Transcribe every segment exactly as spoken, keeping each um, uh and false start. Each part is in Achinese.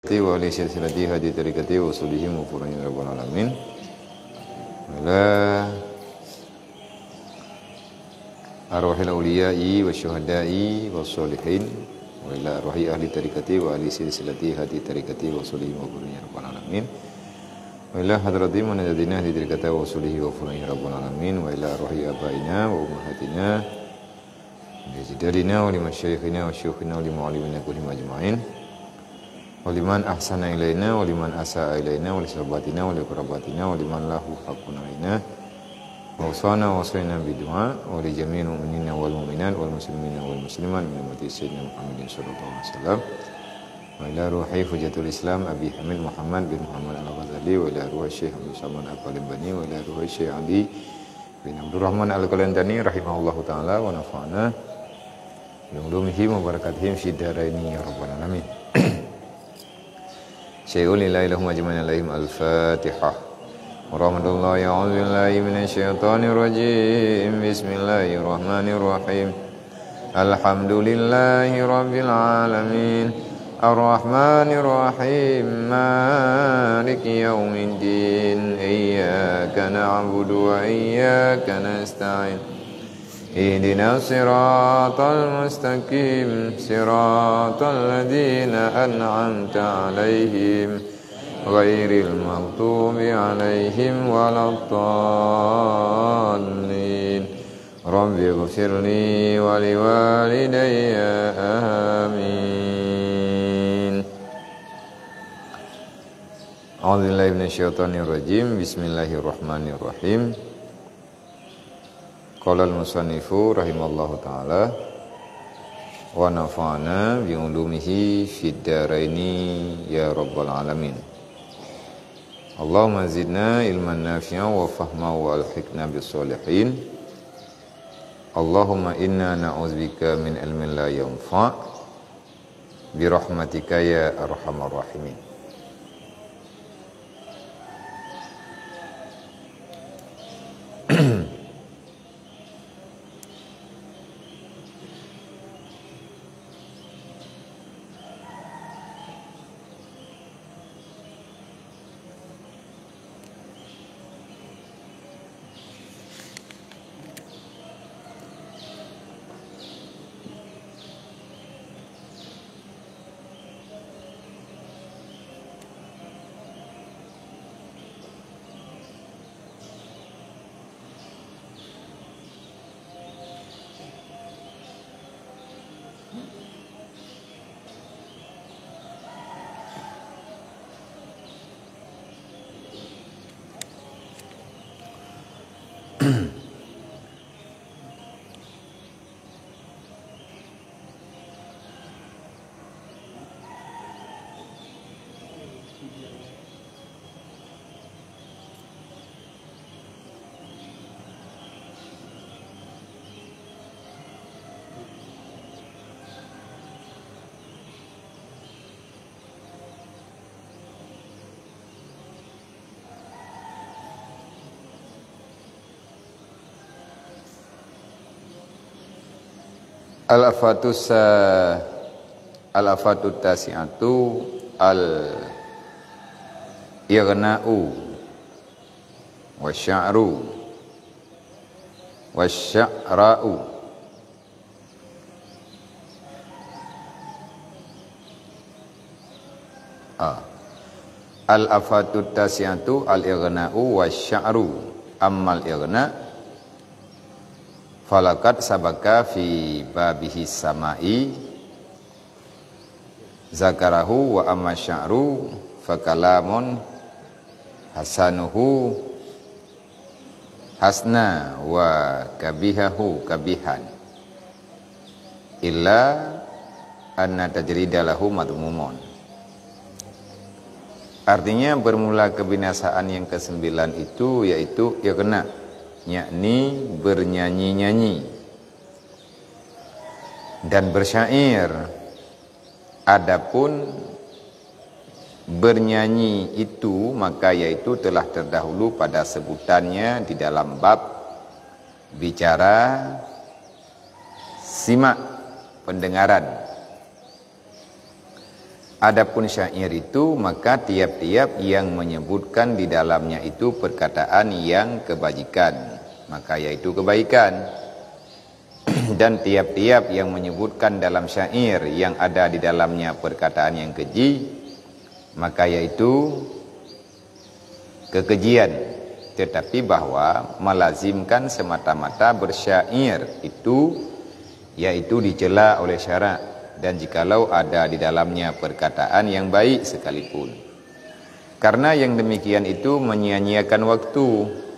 Wa ahli silsilati hadi tariqati wa usulihim wa furu'ihim ya rabbal alamin. Wa ila arwahil auliya'i wa syuhada'i wa sholihin. Wa ila arwahi ahli tariqati wa ahli silsilati hadi tariqati wa usulihim wa furu'ihim ya rabbal alamin. Wa ila hadrati munajjatina hadi tariqati wa usulihi wa furu'ihim ya rabbal alamin. Wa ila arwahi abaina wa ummahatina, li ajdadina wa li masyayikhina wa syuyukhina wa li muallimina kullihim ajma'in. Wa liman ahsana ilaina wa liman asa'a ilaina wa li sahabatina wa li qarabatina wa liman lahu haqqun alaina. Wa usana wa usina bid du'a wa li jami'il mu'minina wal mu'minat wal muslimina wal muslimat min ummati sayyidina Muhammadin sallallahu alaihi wasallam. Wa ila ruhi Hujatul Islam Abi Hamid Muhammad bin Muhammad Al-Ghazali wa ila ruhi Syekh Abdul Samad Al-Palembani wa ila ruhi Syekh Ali bin Abdurrahman Al-Qalantani rahimahullahu taala wa nafa'ana bi ulumihi wa barakatihim fid daraini ya rabbal alamin. Syai'un lillahi lahum ajma'in alaihim al-Fatihah. Warahmatullahi, a'udzu billahi minasy syaithanir rajim. Bismillahirrahmanirrahim. Alhamdulillahi rabbil alamin. Arrahmanirrahim. Maliki yaumiddin. Iyyaka na'budu wa iyyaka nasta'in. Ihdinas siratal mustaqim. Siratal ladzina an'amta 'alaihim ghairil maghdubi 'alaihim waladdallin. Rabbighfirli wa liwalidayya. Amin. A'udzubillahi minasyaitonirrajim. Bismillahirrahmanirrahim. Qala al-musannifu rahimallahu ta'ala, wa nafa'ana bi ulumihi fid daraini ya rabbal alamin. Allahumma zidna ilman nafi'a wa fahma wa alhiqna bis solihin. Allahumma inna na'udzubika min ilmin la yanfa', bi rahmatika ya arhamar rahimin. Al-afatus sa-, al-afatut tasi'atu al-ighna'u wa sya'ru wa sya'ra'u. Ah. Al-afatut tasi'atu al-ighna'u wa sya'ru. Ammal ighna, falaqad sabaka fi babihi sama'i zakarahu, wa amma sya'ru fakalamun hasanuhu hasna wa kabihahu kabihan, illa anna tajrida lahu madhmumun. Artinya, bermula kebinasaan yang kesembilan itu yaitu ighna, yakni bernyanyi-nyanyi dan bersyair. Adapun bernyanyi itu, maka yaitu telah terdahulu pada sebutannya di dalam bab bicara, simak, pendengaran. Adapun syair itu, maka tiap-tiap yang menyebutkan di dalamnya itu perkataan yang kebajikan, maka yaitu kebaikan. Dan tiap-tiap yang menyebutkan dalam syair yang ada di dalamnya perkataan yang keji, maka yaitu kekejian. Tetapi bahwa melazimkan semata-mata bersyair itu, yaitu dicela oleh syarak, dan jikalau ada di dalamnya perkataan yang baik sekalipun. Karena yang demikian itu menyia-nyiakan waktu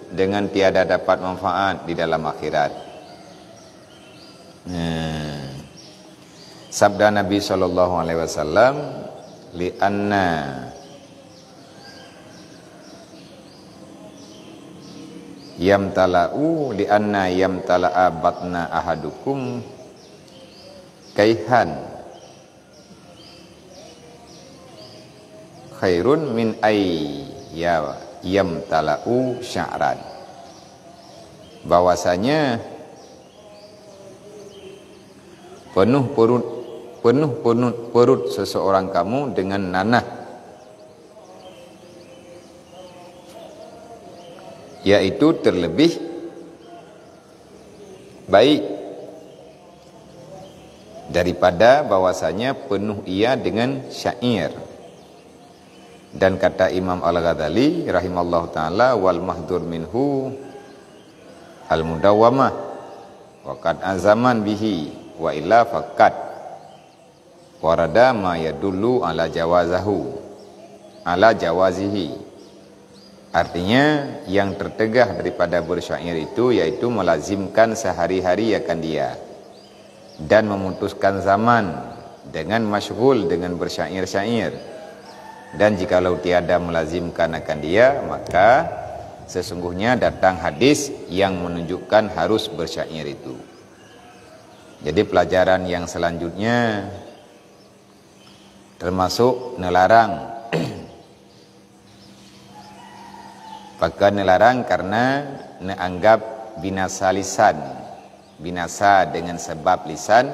dengan tiada dapat manfaat di dalam akhirat. Nah, sabda Nabi sallallahu alaihi wasallam, "Li anna yamtala'u, li anna yamtala'a batna ahadukum kaihan khairun min ay ya yamtala'u sya'ran." Bahwasanya penuh perut, penuh perut, perut seseorang kamu dengan nanah, yaitu terlebih baik daripada bahwasanya penuh ia dengan syair. Dan kata Imam Al-Ghazali rahimallahu taala, "Wal mahdzur minhu al-mudawwamah, wa qad azaman bihi, wa illa faqad warada ma yadullu ala jawazahu, ala jawazihi." Artinya, yang tertegah daripada bersyair itu yaitu melazimkan sehari-hari akan dia dan memutuskan zaman dengan masyghul dengan bersyair-syair. Dan jikalau tiada melazimkan akan dia, maka sesungguhnya datang hadis yang menunjukkan harus bersyair itu. Jadi, pelajaran yang selanjutnya termasuk neularang. Pakon neularang? Karena neuanggap binasa lisan, binasa dengan sebab lisan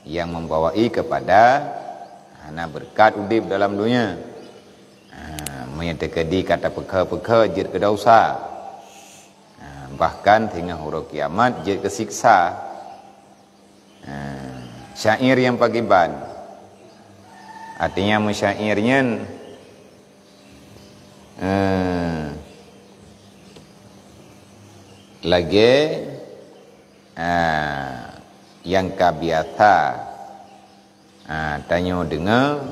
yang membawai kepada hana berkat udeb dalam dunia. Ha, meunyoe teukeudi ka tapeukhe-peukhe jeuet keu desya. Ha, bahkan singoh uroe kiamat jeuet keu siksa. Ha, syair nyang pakriban? Artinya, meusyair nyan, eh, lagée, eh, nyang ka biasa, eh, tanyoe deungoe,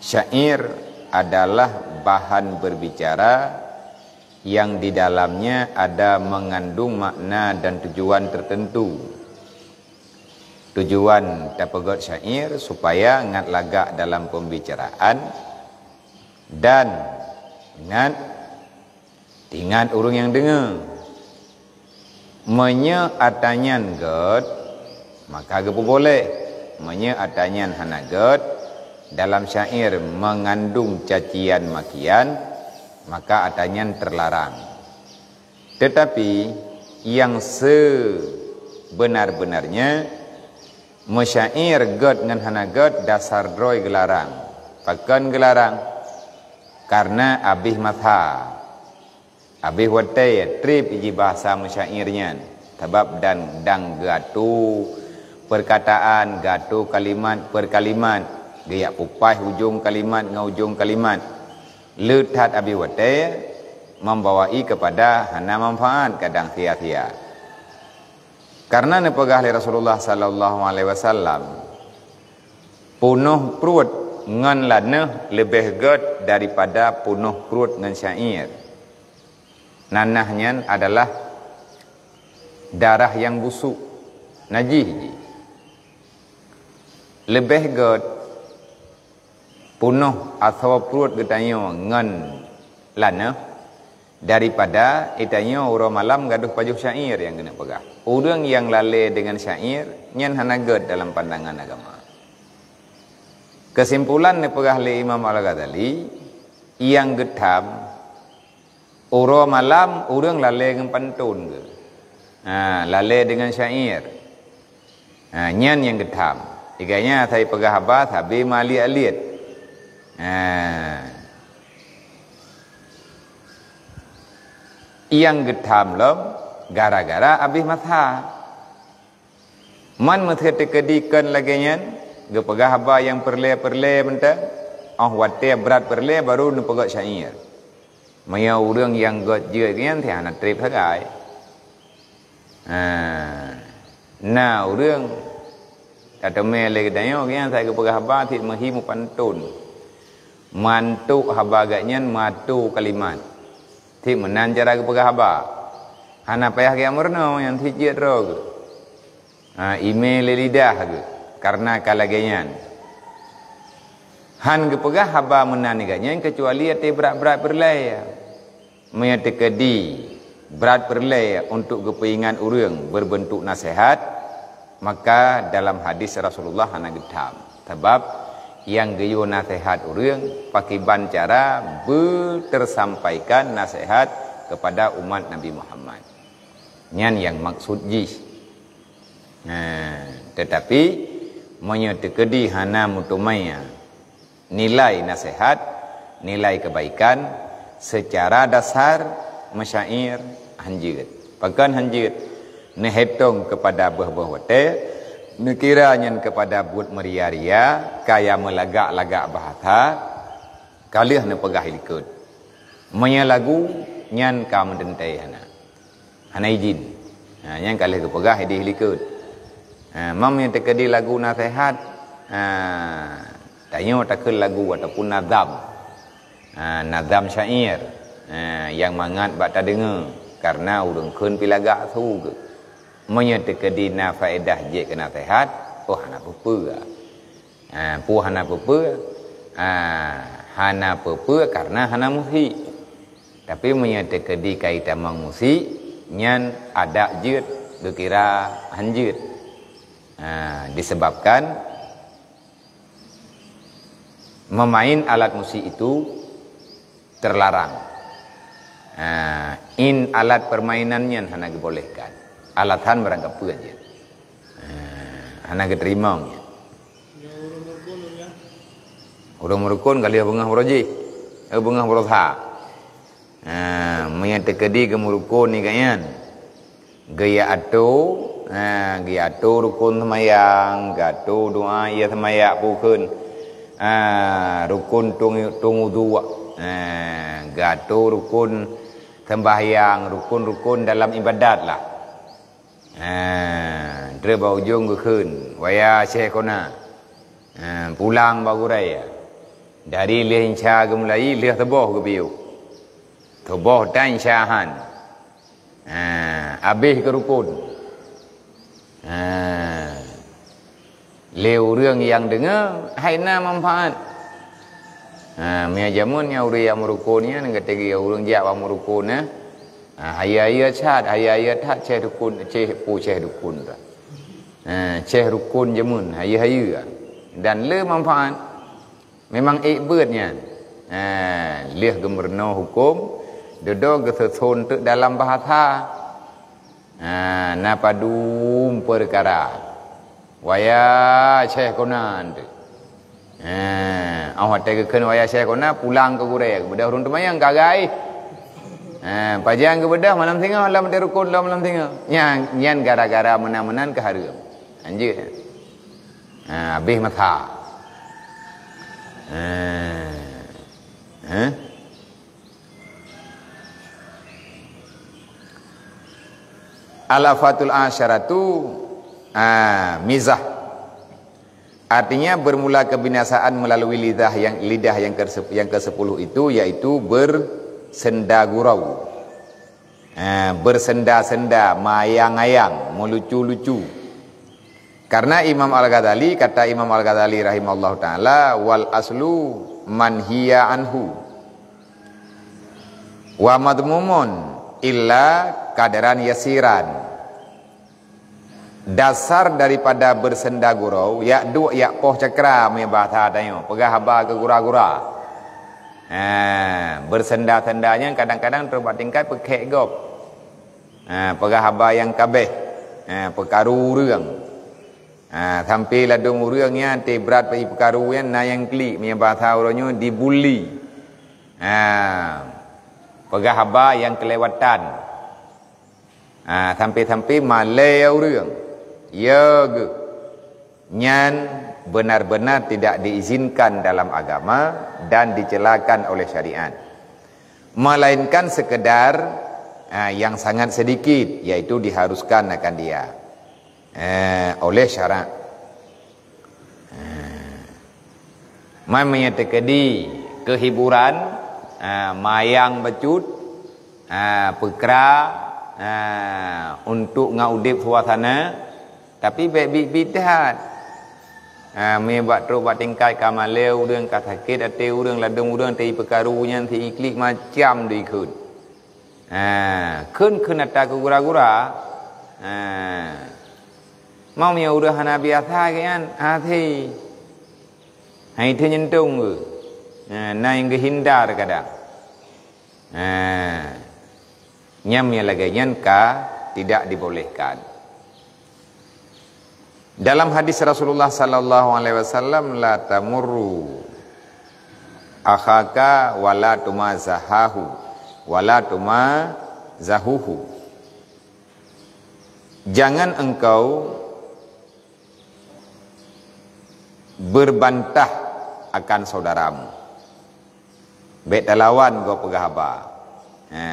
syair adalah bahan berbicara yang di dalamnya ada mengandung makna dan tujuan tertentu. Tujuan tapeugét syair supaya ngat lagak dalam pembicaraan dan ngat ingat ureuëng nyang deungoe. Meunyoe atra nyan gét, maka geupeuboléh. Meunyoe atra nyan hana gét, dalam syair mengandung cacian makian, maka atra nyan terlarang. Tetapi, nyang sebenar-benarnya, meusyair gét ngon hana gét dasar droe geularang. Pakon geularang? Karena abéh masa. Abéh watée treb jih bahasa meusyair nyan, sabab dan dang geuatoe perkataan, geuatoe kalimat per kalimat, geujak pupaih ujong kalimat ngon ujong kalimat. Le that abéh watée membawai kepada hana manfaat, kadang sia-sia. Karena neupeugah lé Rasulullah sallallahu alaihi wasallam, "Punoh pruet ngon laneuh leubeh gét daripada punoh pruet ngon syair." Nanah nyan adalah darah nyang busuk, najih jih. Leubeh gét punoh asoe pruet geutanyoe ngon laneuh daripada geutanyoe uroe malam gadôh pajoh syair nyang keuneuk peugah. Ureuëng nyang lalée deungon syair nyan hana gét dalam pandangan agama. Keusimpulan neupeugah lé Imam Al-Ghazali, nyang geutham, uroe malam ureuëng lalée ngon pantôn geuh. Ha, lalée deungon syair. Ha, nyan nyang geutham. Tiga nyan asai peugah haba sabe maliet-liet. Ha. Nyang geutham lom gara-gara abéh masa. Man meusé teukeudi kon lagée nyan, geupeugah haba nyang peureulée-peureulée mantong, óh watée brat peureulée baru neupeugét syair. Meunyoe ureuëng nyang gét jeuet nyan, hana treb sagai. Ha, na ureuëng tateumé lé geutanyoe, nyan asai geupeugah haba cit meuhi meupanton. Mantuk haba gét nyan meuato kalimat. Cit meunan cara geupeugah haba. Hana payah geujak meurunoe, nyan cit jeuet droe geuh. Ha, imé lé lidah geuh, kareuna ka lagée nyan. Han geupeugah haba meunan gét nyan keucuali até brat-brat peureulée. Meunyoe teukeudi brat peureulée untuk geupeuingat ureuëng beureubeuntôk naseuhat, maka dalam hadis Rasulullah hana geutham. Sabab nyang geuyue naseuhat ureuëng pakiban cara beuteusampaikan naseuhat keupada umat Nabi Muhammad. Nyan nyang maksud jih. Nah, teutapi meunyoe teukeudi hana meuteumé nilai naseuhat, nilai keubaikan, seucara dasar meusyair hanjeuet. Pakon hanjeuet? Neuhitong keupada boh-boh watée, neukira nyan keupada buet meuria-ria, kaya meulagak-lagak bahasa, ka lheueh neupeugah likot. Meunyoe lagu, nyan ka meuteuntée hana. Hana idhin. Ha, nyan ka lheueh geupeugah idéh likot. Ha, mam nyang teukeudi lagu naseuhat, ha, tanyoe takheun lagu ataupun nazam. Ha, nazam syair. Ha, nyang mangat bak tadeungoe, kareuna ureuëng kheun pih lagak su geuh. Meunyoe teukeudi na faedah jeuet keu naseuhat, oh, hana peue-peue. Ha, peue hana peue-peue? Ha, hana peue-peue kareuna hana musik. Tapi meunyoe teukeudi ka itamong musik, nyan adak jeuet geukira hanjeuet. Ha, disebabkan memain alat musik itu terlarang. Ha, in alat permainan nyan hana geubolehkan. Alasan barangkapeue jeuet. Ha, hana geuteurimong nyan. Ureuëng meurukon ka lheueh beungoh baroe jih, eh, beungoh baroe sa. Ha, meunyoe teukeudi geumeurukon nyan, geuyue atô, ha, geuyue atô rukon seumayang, geuatô doa ie seumayang peue kheun. Ha, rukon tueng, tueng udhu, ha, geuatô rukon seumbahyang, rukon-rukon dalam ibadat lah. Ha, treb bak ujong geukheun, "Waya Syekh Kona, ha, pulang bak gurée." Dari lheueh insya geumulai, lheueh suboh geupiôh. Suboh tan insya han. Ha, abéh keu rukon. Ha. Lé ureuëng nyang deungoe hai na manfaat. Ha, meunyoe jameun nyan ureuëng nyang meurukon nyan, geutanyoe ureuëng jak bak meurukon, eh. Ha, hayeue-hayeue that, hayeue-hayeue that, ceh dukon, ceh pu ceh dukon tu. Ha, ceh rukon jameun, hayeue-hayeue. Dan le manfaat. Memang ék beuet nyan. Ha, lheueh geumeurunoe huköm, dudoe geuseuson teuk dalam bahasa. Ha, na padum peukara. Waya Syekh Kona tu. Ha, oh watée geukheun waya Syekh Kona, pulang keu gurée, geubeudôh ureuëng teumayang ka gai. Ha, pajan geubeudôh malam singoh lam rukon lam malam singoh. Nyan, nyan gara-gara meunan-meunan keu hareuem. Anjeuk. Ha, habéh masa. Ha. Ha? Al-afatul asyaratu, ah, mizah. Artinya bermula kebinasaan melalui lidah yang, lidah yang ke-, yang kesepuluh itu, yaitu bersenda gurau. Ah, bersenda-senda, mayang-ayang, melucu-lucu. Karena Imam Al-Ghazali, kata Imam Al-Ghazali rahimahullahu taala, "Wal aslu manhiya anhu wa madhmumun illa qadran yasiran." Dasar daripada bersenda gurau, yak duek yak poh cakra, meubaca tanyoe, peugah haba keu gura-gura. Ha, bersenda-senda nyan kadang-kadang trok bak tingkat peukhek gob. Ha, peugah haba nyang kabeh. Ha, peukaru ureuëng. Ha, sampai ladôm ureuëng nyan teuh brat ipeukaru nyan na nyang klik, meunyoe bahasa uroe nyoe dibully. Ha, peugah haba nyang keulewatan. Ha, sampai-sampai malée ureuëng. Ya geuh. Nyan benar-benar tidak diizinkan dalam agama dan dicelakan oleh syariat. Melainkan sekedar, ha, yang sangat sedikit, yaitu diharuskan akan dia, eh, oleh syarak. Eh, man meunyoe teukeudi keuhiburan, eh, mayang bacut, eh, peukra, eh, untuk ngon udeb suasana, tapi bék biet-biet that. Eh, meunyoe bak trok bak tingkat ka malée ureuëng, ka sakét até ureuëng, ladôm ureuëng teuh ipeukaru nyan, teuh iklik macam dikheun. Ha, kheun-kheun ata keu gura-gura. Ha. Mau meunyoe ureuëng hana biasa geuh nyan, até. Hai teuh nyentong geuh. Ha, na nyang geuhindar kadang. Ha. Nyam nyang lagée nyan ka tidak dibolehkan. Dalam hadis Rasulullah sallallahu alaihi wasallam, "La tamurru akhaka wa la tumazahahu, wa la tumazahuhu." Jangan engkau berbantah akan saudaramu. Bék talawan gob peugah haba. Ha,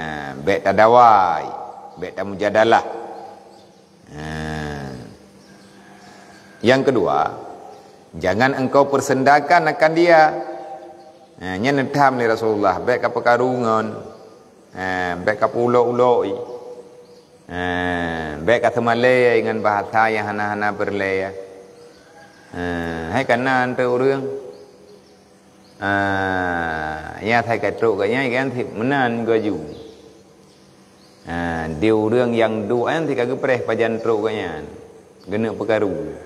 bék tadawai, bék tamujadalah. Ha. Yang kedua, jangan engkau persendakan akan dia. Ha, nyan neutham lé Rasulullah, bék ka peukaru ngon. Ha, bék ka peuulok-ulok i. Ha, bék ka seumalée ngon bahasa nyang hana-hana peureulée. Ha, hai kana anteuk ureuëng. Ah, nyang asai ka trok gobnyan, gobnyan meunan geuaju. Ah, di ureuëng nyang duek nyan ka geupreh pajan trok gobnyan. Geuneuk peukaru.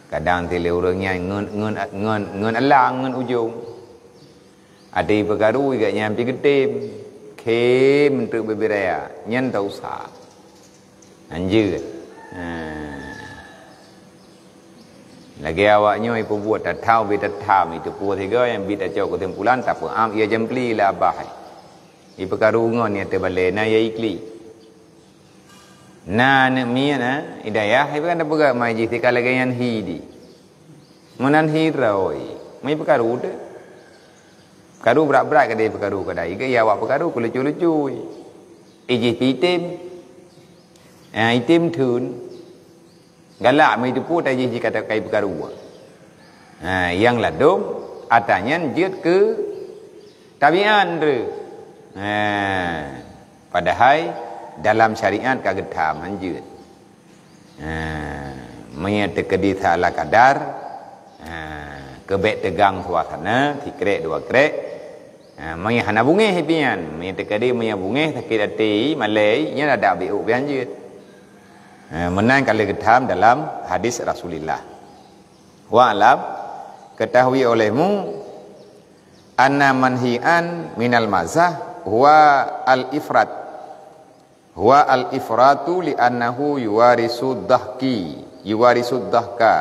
Kadang ti lé ureuëng nyan ngon, ngon, ngon, ngon alang, ngon ujong. Até peukaru gobnyan pih geutem. Khém treuk bubé raya. Nyan tak usah. Hanjeuet. Ha. Lagée awak nyoe ipeubuet tathau bit tatham, iteupeue sigoe nyang bit tacok keusimpulan, tapeuam ia jam kli ila abah. Ipeukaru ngon nyang teubalée na ya ikli. Na aneuk miet na, i dayah, iban tapeugah mai jih tika lagée nyan hi di. Meunan hi raoi, mai peukaru teuh. Peukaru brat-brat kadai peukaru kadai, ke ya awak peukaru keu lucu-lucu. Ijih pi item. Ha, item thon. Galak meuteupeue tajih jikata kai peukaru. Ha, nyang ladom ata nyan jeuet keu tabian treuk. Ha, padahai dalam syariat ka geutham han jeuet. Ha, meunyoe teukeudi salah kadar, ha, keubek teugang suasana, sikrek dua krek. Ha, meunyoe hana bungéh pian, meunyoe teukeudi meunyoe bungéh sakét até, malée, nyan ada biuk pian jeuet. Ha, meunan ka lheueh geutham dalam hadis Rasulillah. Wa'lam, ketahui olehmu, anna manhian minal mazah huwa al-ifrat. Huwa al-ifratu li'annahu yuwarisu dhahki, yuwarisu dhahka,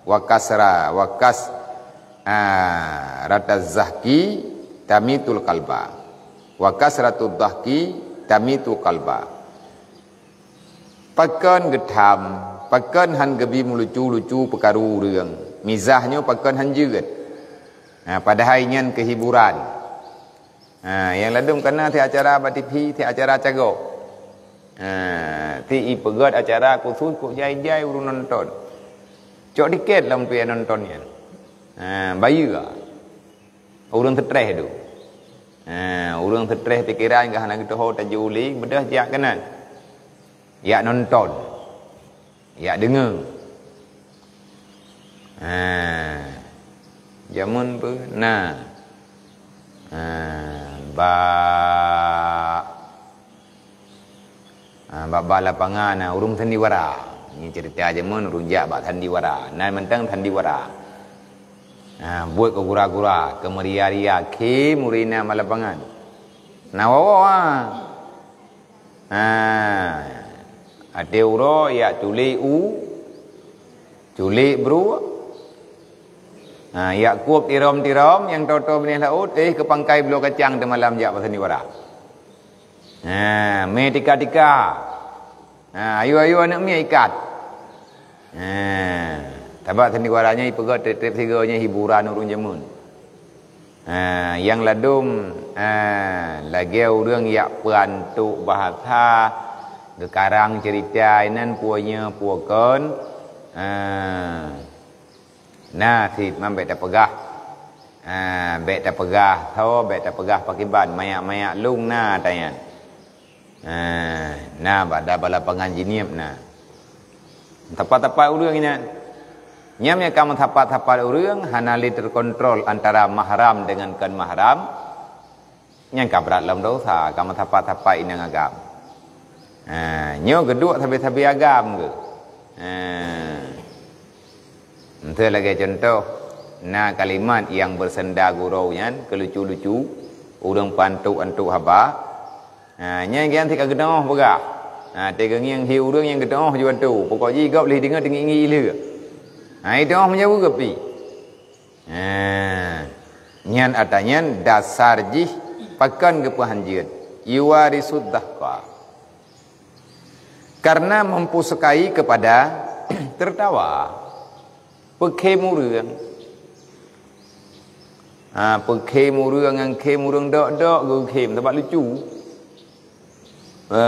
wa kasra, wa kas-, ah, rataz zahki tamitul qalba. Wa kasratu dhahki tamitul qalba. Pakon geutham, pakon han geubi meulucu-lucu peukaru ureuëng. Mizah nyoe pakon han jeuet. Ha, padahai nyan keuhiburan. Ha, nyang ladom kana ti acara bak T V, ti acara cagok. Ha, ti ipeugét acara khusus kok jai-jai ureuëng nonton. Cok tiket lom pih nonton nyan. Ha, bayeue. Ureuëng stres tu. Ha, ureuëng stres pikeran gah hana geutoho tajuli, beudôh jak keunan. Jak nonton. Jak deungoe. Ha. Jameun peue? Na. Ha, bak, ha, bak, bak lapangan, ha, ureuëng sandiwara. Nyoe cerita jameun ureuëng jak bak sandiwara. Na mantong sandiwara. Ha, buet keu gura-gura, keu meuria-ria, khem ureuëng inong bak lapangan. Na woe-woe, ha. Ha, até uroe jak tuléh u, Culik bruek. Ha, yak kueb tirom-tirom nyang toe-toe binéh laôt, eh, keu pangkai bloe kacang teumalam jak bak sandiwara. Ha, mé tika-tika. Ha, ayu-ayu aneuk miet ikat. Ha, sabab sandiwara nyan ipeugah treb-treb sigoe nyan hiburan ureuëng jameun. Ha, nyang ladôm, ha, lagée ureuëng yak peuantok bahasa, geukarang ceurita inan peue nyoe peue kon. Ha, na cit man bék tapeugah. Ha, bék tapeugah tho, bék tapeugah pakriban, mayak-mayak lôn na tanyan. Ha, na bak da bak lapangan Jeunieb na. Tapat-tapat ureuëng nyan. Nyan nyang ka meusapat-sapat ureuëng hana lé teukontrol antara mahram deungon kon mahram. Nyan ka brat lom dosa, ka meusapat-sapat inong agam. Ha, nyoe geuduek sabe-sabe agam geuh. Ha. Enteuk lagée cuntoh, na kalimat nyang beusenda gurau nyan keu lucu-lucu, ureuëng peuantok-antok haba. Ha, nyan geuh nyan ka geuteungoh peugah. Ha, teugeungieng hi ureuëng nyang geuteungoh jibantu, pokok jih gob lheueh deungoe teungieng-ngieng lheueh. Ha, iteuoh meujaweueb pi. Ha, nyan ata nyan dasar jih pakon geupeuhanjeuet. Yuwarisud dahka. Karena mempusukai kepada tertawa. Peukhém ureuëng. Ha, peukhém ureuëng ngon khém ureuëng dok-dok geukhém, sabab lucu. Ha,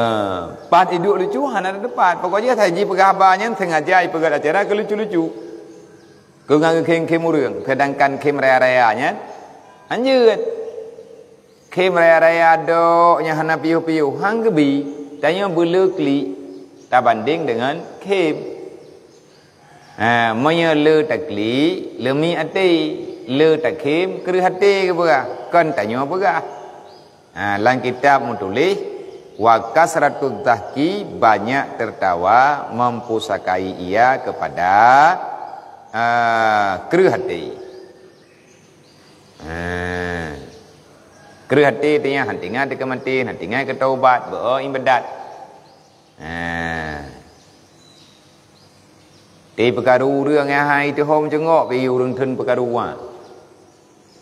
pat iduek lucu hana teupat. Pokok jih saji peugah haba nyan sengaja ipeugah acara keu lucu-lucu. Keu ngon geukhém-khém ureuëng, seudangkan khém raya-raya nyan hanjeuet. Khém raya-raya dok nyang hana piôh-piôh, han geubi, tanyoe beuleu klik tabandeng deungon khém. Ha, meunyoe le taklik, leumi até, le takhém, kreueh até geupeugah, kon tanyoe peugah. Ha, lam kitab meutuléh, "Wa kasratuz zahki, banyak tertawa, mempusakai ia kepada, ha, kreueh até." Ha. Kreueh até teuh nyan, han tinggai teuh keu maté, han tinggai keu taubat, beu ibadat. Ha. Ti peukaru ureuëng nyang hai teuhom ceunggok pi ureuëng theun peukaru wa.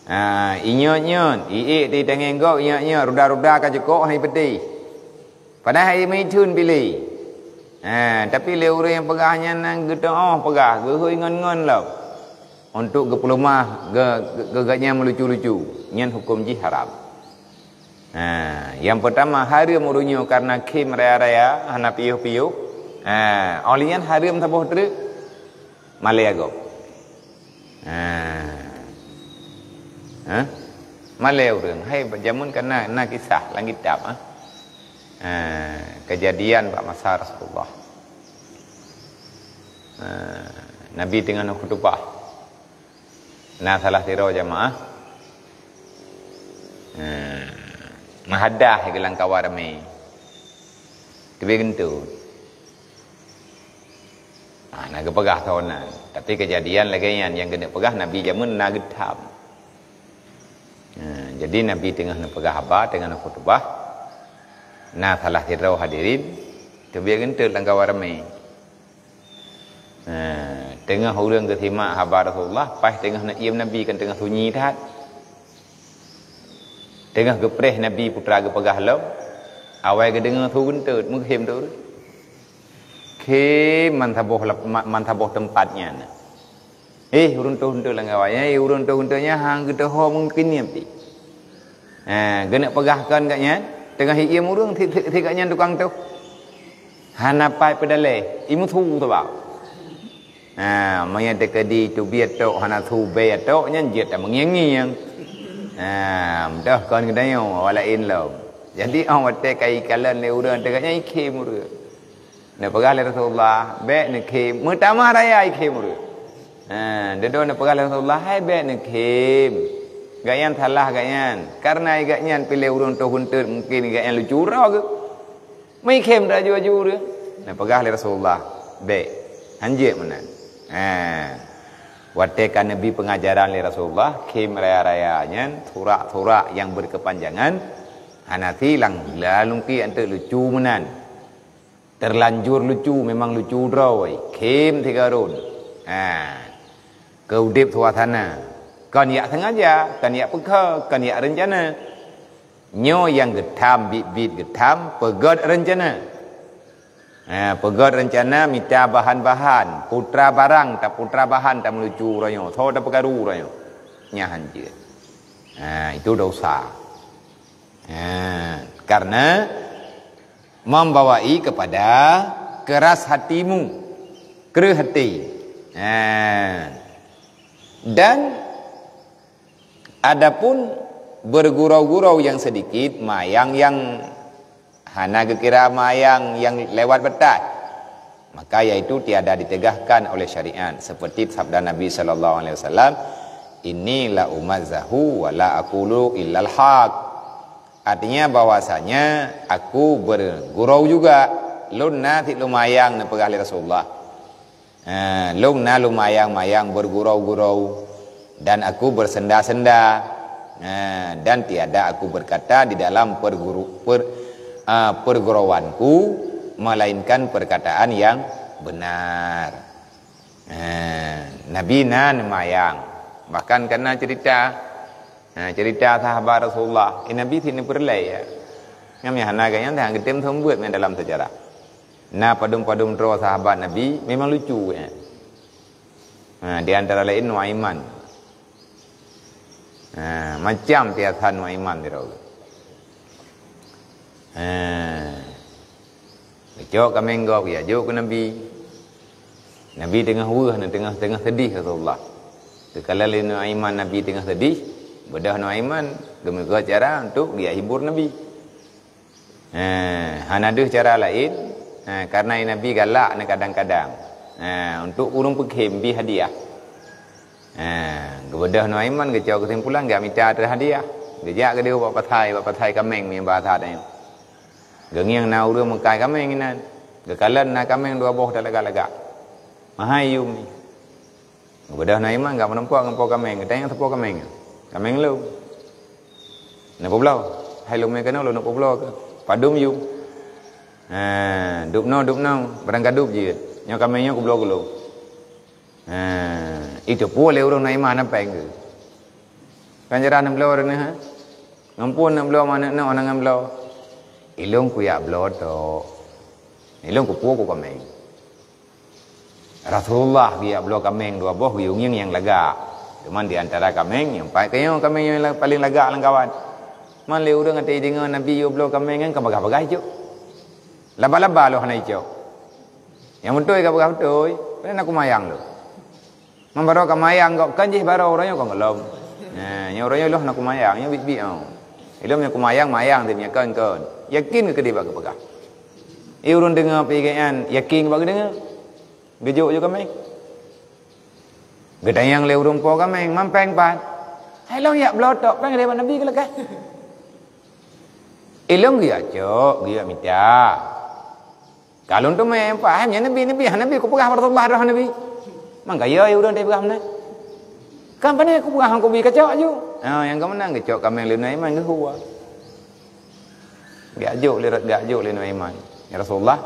Ha, inyot-nyot, iék ti tangéng gob inyot-nyot, ruda-ruda ka ceukok hai peuti. Padahai hai meutheun pi lé. Ha, tapi lé ureuëng nyang peugah nyan nan geuteuoh peugah, geuhôi ngon-ngon lom. Untuk geupeuleumah ge-, ge-, geuh nyan meulucu-lucu, nyan huköm jih haram. Ha, nyang peutama hareuem ureuëng nyoe kareuna khém raya-raya hana piôh-piôh. Ha, óh lheueh nyan hareuem saboh treuk malée gob. Ha. Ha? Malée ureuëng. Hai jameun ka na, na kisah lam kitab, ha. Ha, keujadian bak masa Rasulullah. Ha, Nabi teungoh khutubah. Na salah sidroe jamaah, ha, meuhadah geuh lam kawan ramé. Teubiet geunteut. Ha, na geupeugah sahoe nan. Tapi keujadian lagée nyan nyang geuneuk peugah Nabi jameun na geutham. Ha, jadi Nabi teungoh neupeugah haba, teungoh neukhutubah, na salah sidroe hadirin teubiet geunteut lam kawan ramé. Ha, teungoh ureuëng geusimak haba Rasulullah, paih teungoh neuiem Nabi kan teungoh sunyi that. Teungoh geupreh Nabi putra geupeugah lom, awai geudeungoe su geunteut, meukhém teuh ureuëng. Khém man saboh lap-, ma-, man saboh teumpat nyan. Eh, ureuëng toh geunteut lam kawan, eh, ureuëng toh geunteut nyan han geuteuho mungken nyan pi. Ha, geuneuk peugah kon gobnyan, teungoh iem ureuëng si, si, si gobnyan tukang toh. Hana pai peudalée, imeusu sabab. Ha, meunyoe teukeudi teubiet tok hana su bée tok nyan jeuet tameungieng-ngieng. Ha, meudoh kon geutanyoe awak laén lom. Jadi óh watée ka ikalon lé ureuëng teuka nyan ikhém ureuëng. Neupeugah lé Rasulullah, bék neukhém, meutamah raya ikhém ureuëng. Ha, dudoe neupeugah lé Rasulullah, hai bék neukhém. Gobnyan salah gobnyan. Kareuna gobnyan piléh ureuëng toh geunteut mungken gobnyan lucu uroe geuh. Meukhém aju-aju ureuëng. Neupeugah lé Rasulullah, bék. Hanjeuet meunan. Ha. Watée ka neubi peungajaran lé Rasulullah, khém raya-raya nyan, surak-surak nyang beukeupanjangan, hana silang lalungki anteuk lucu meunan. Terlanjur lucu, memang lucu droe, khém sigoe rhot. Ha, keu udeb suasana. Kon jak sengaja, kon jak peukha, kon jak reuncana. Nyoe nyang geutham, biet-biet geutham, peugöt reuncana. Ha, peugöt reuncana mita bahan-bahan, putra barang, taputra bahan, tameulucu uroe nyoe, soe tapeukaru uroe nyoe. Nyan hanjeuet. Ha, itu dosa. Ha, karena membawai kepada keras hatimu, kreueh hati. Ha. Dan adapun bergurau-gurau yang sedikit, mayang yang hana geukira mayang yang lewat batas, maka yaitu tiada ditegahkan oleh syariat, seperti sabda Nabi sallallahu alaihi wasallam, "Inni la umazzahu wa la aqulu illal haq." Artinya bahwasanya aku bergurau juga. Lôn na cit lumayang, neupeugah lé Rasulullah. Ha, lôn na lumayang-mayang bergurau-gurau dan aku bersenda-senda. Ha, dan tiada aku berkata di dalam perguru-, per-, ha, pergurauanku melainkan perkataan yang benar. Ha, Nabi na neumayang. Bahkan kana cerita, ha, cerita sahabat Rasulullah. Eh, Nabi sini peureulée, ya. Nyam nyang hana gaya nyan, hana geutem seumeubeuet dalam sejarah. Na padum-padum droe sahabat Nabi memang lucu, ya. Ha, di antara lain Nuaiman. Ha, macam biasa Nuaiman di droe. Ha. Geucok kaméng gob, geujak jok keu Nabi. Nabi teungoh weueh, teungoh, teungoh seudeh Rasulullah. Takalon lé Nuaiman Nabi teungoh seudeh, beudôh Nuaiman geumeugot cara untuk geujak hibur Nabi. Ha, hana deuh cara laén, ha, karena Nabi galak na kadang-kadang. Ha, untuk ureuëng peukhém bi hadiah. Ha, geubeudôh Nuaiman geucok keusimpulan geujak mita ateueh hadiah. Geujak geudeh bak pasai, bak pasai kaméng mi bahasa tanyoe. Geungieng na ureuëng meukai kaméng inan. Geukalon na kaméng dua boh talagak-lagak. Mahai yum ni. Geubeudôh Nuaiman geujak meurumpok ngon po kaméng, geutanyong sapo kaméng. Kaméng lôn. Neupubloe. Hai lôn mé keunoe lôn neupubloe keu. Padum yum. Ha, dubnoe, dubnoe, barangkadup jeuet. Nyoe kaméng nyoe kubloe keu lôn. Ha, itu pue lé ureuëng Nuaiman na péng geuh. Kan jarah neubloe ureuëng nyoe, ha? Ngon peue neubloe manök nyoe, hana ngon bloe. Ilôn kuyak bloe tok. Ilôn kupuwoe ku kaméng. Rasulullah geujak bloe kaméng dua boh, geuyue ngieng nyang lagak. Cuman di antara kaméng nyang paih keunoe kaméng nyang la-, paleng lagak lam kawan. Man lé ureuëng até jideungoe Nabi yue bloe kaméng nyan ka bagah-bagah icok. Laba-laba lôn hana icok. Nyang beutôi ka bagah beutôi, padahai na kumayang lôn. Man barô ka mayang gob, kan jih barô uroe nyoe kon gohlom. Nah, nyoe uroe nyoe lôn hana kumayang, nyoe biet-biet, oh. Ilôn nyang kumayang, mayang di nyoe kon, kon. Yakin keu keudeh bak geupeugah. Eh, ureuëng deungoe pih geuh nyan, yakin bak geudeungoe. Geujok ju kaméng. Geutanyong lé ureuëng po kaméng, "Man péng pat?" "Hai lôn jak bloe tok, péng lé bak Nabi keu lakèe." Ilôn geujak cok, geujak mita. Ka lôn teumé, pahem nyan Nabi, Nabi, ha Nabi kupeugah bak Rasulullah droe Nabi. Mangka yo ureuëng teupeugah meunan. Kan pane kupeugah hana kubi kacok ju. Ha, nyang ka meunan geucok kaméng lé Nuaiman geuhua. Geujak jok lé, geujak jok lé Nuaiman. Ya Rasulullah,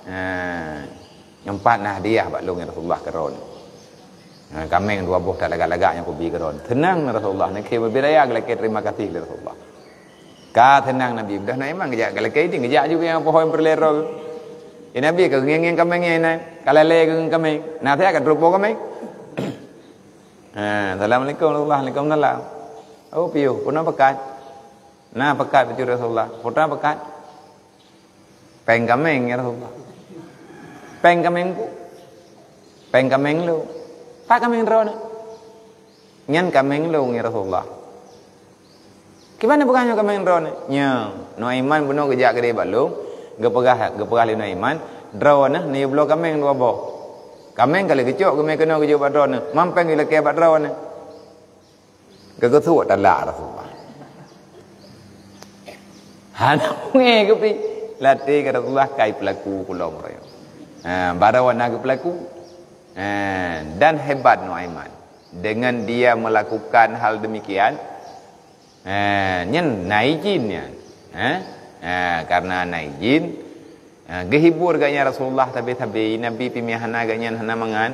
ha, nyoe pat na hadiah bak lôn ya Rasulullah keu droeneuh. Ha, kaméng dua boh talagak-lagak nyang kubi keu droeneuh. Seunang Rasulullah, neukheun bubé raya geulakèe terima kasih lé Rasulullah. Ka seunang Nabi, beudôh Nuaiman geujak, geulakèe idin geujak ju nyang poh nyang peureulèe droe. Ya Nabi ka ngieng-ngieng kaméng nyan inan, ka lalè keu kaméng. Na siat ka teureupoh kaméng. Ha, assalamualaikum warahmatullahi wabarakatuh. Waalaikumsalam. Oh, piôh, peue na peukat? Na peukat bacut Rasulullah. Peue na peukat? Péng kaméng, ya Rasulullah. Péng kaméng ku. Péng kaméng lôn. Pat kaméng droeneuh? Nyan kaméng lôn, ya Rasulullah. Kiban peugah nyoe kaméng droeneuh? Nyoe, Nuaiman bunoe geujak keudeh bak lôn, geupeugah, geupeugah lé Nuaiman, droeneuh neuyue bloe kaméng dua boh. Kaméng ka lheueh geucok geumé keunoe geujok bak droeneuh, man péng geulakèe bak droeneuh. Geugeusuek talak Rasulullah. Hana mungé keupi. Latèe keu Rasulullah kai peulaku pulang raya. Ha, barô na geupeulaku. Ha, dan hebat Nuaiman. Dengan dia melakukan hal demikian, ha, nyan na izin nyan. Ha? Ha, karena na izin, ha, geuhibur gobnyan Rasulullah sabe-sabe, Nabi pih meuhana gobnyan hana mangat.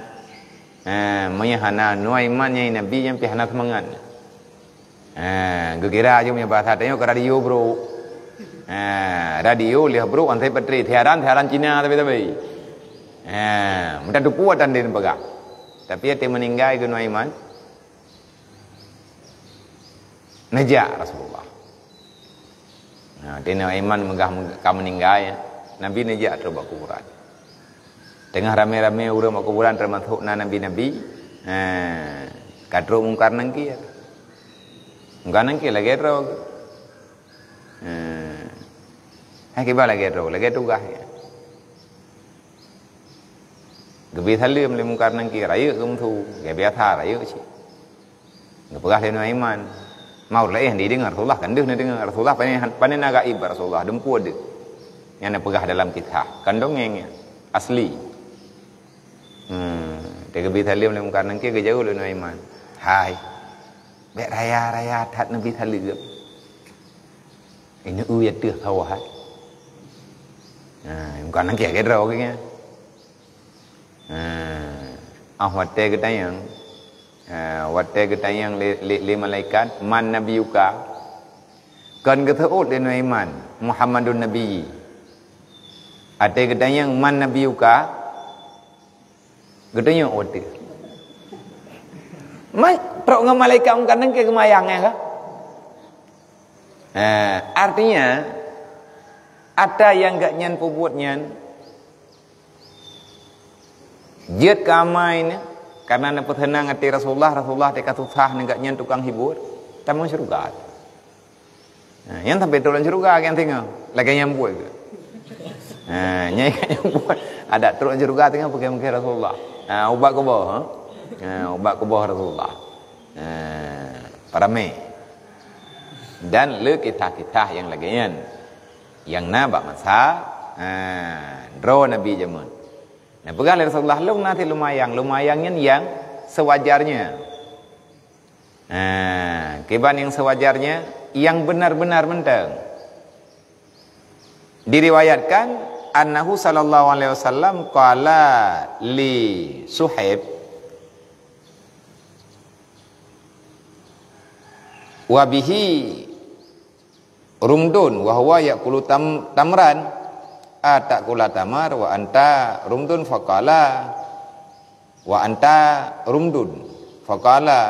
Ha, meunyoe hana Nuaiman nyang Nabi, nyan pih hana seumangat. Ha, geukira jih meunyoe bahasa tanyoe keu radio brôk. Ha, radio lheueh brôk ansai peutri, siaran, siaran Cina tapi-tapi. Ha, meutateupeue atan deh peugah. Tapi até meuninggai keu Nuaiman, neujak Rasulullah. Nah, di Nuaiman meugah ka meuninggai, Nabi neujak trok bak kuburan. Teungoh ramé-ramé ureuëng bak kuburan, teumasok na nabi-nabi, eh, ka trok Mungkar Nangkir. Mungkar Nangkir lagée droe. Eh, hai kiban lagée droe, lagée tugaih. Geubri saleuem lé Mungkar Nangkir, rayeuk geumeusu, lagée biasa rayeuk cit. Geupeugah lé Nuaiman. Mau laén dideungoe Rasulullah, kan deuh neudeungoe Rasulullah, pane, pane na gaib Rasulullah, dumpeue deuh. Nyang neupeugah dalam kisah, kan dongeng nyan, asli. Hmm, teugeubri saleuem lé Mungkar Nangkir, geujaweueb lé Nuaiman. Hai, bék raya-raya that neubi saleuem. Ini u ya teuh kawah. Nah, Mungkar Nangkir lagée droe geuh nyan. Ha, ah watée geutanyong, ha, watée geutanyong lé, lé, lé malaikat, "Man nabiyuka?" Kon geuseuôt lé Nuaiman, "Muhammadun nabiyyi." Watée geutanyong, "Man nabiyuka?" Geutunyok watée. Mai trok ngon malaikat Mungkar Nangkir geumayang, ya kan? Ha, artinya, ata nyang gobnyan peubuet nyan, jeuet keu amai nyan, karena neupeuseunang até Rasulullah, Rasulullah teuka susah ngon gobnyan tukang hibur, tamong syeuruga. Ha, nyan sampai trok lam syeuruga nyang singoh, lagée nyang buet. Ha, nyang ingat nyang buet, adak trok lam syeuruga singoh peuke-peuke Rasulullah. Ha, ubat kuboh, ha? Ha, ubat kuboh Rasulullah. Ha, paramé. Dan le kisah-kisah nyang lagée nyan. Nyang na bak masa, ha, droe Nabi jameun. Nah, peugah lé Rasulullah, "Lôn na cit lumayang." Lumayang nyan nyang sewajarnya. Ha, kiban nyang sewajarnya, nyang benar-benar mantong. Diriwayatkan, annahu sallallahu alaihi wasallam qala li Suhaib, wa bihi rumdun wa huwa ya'kulu tam-, tamran, "Ata'kula tamar wa anta rumdun?" Faqala, "Wa anta rumdun." Faqala,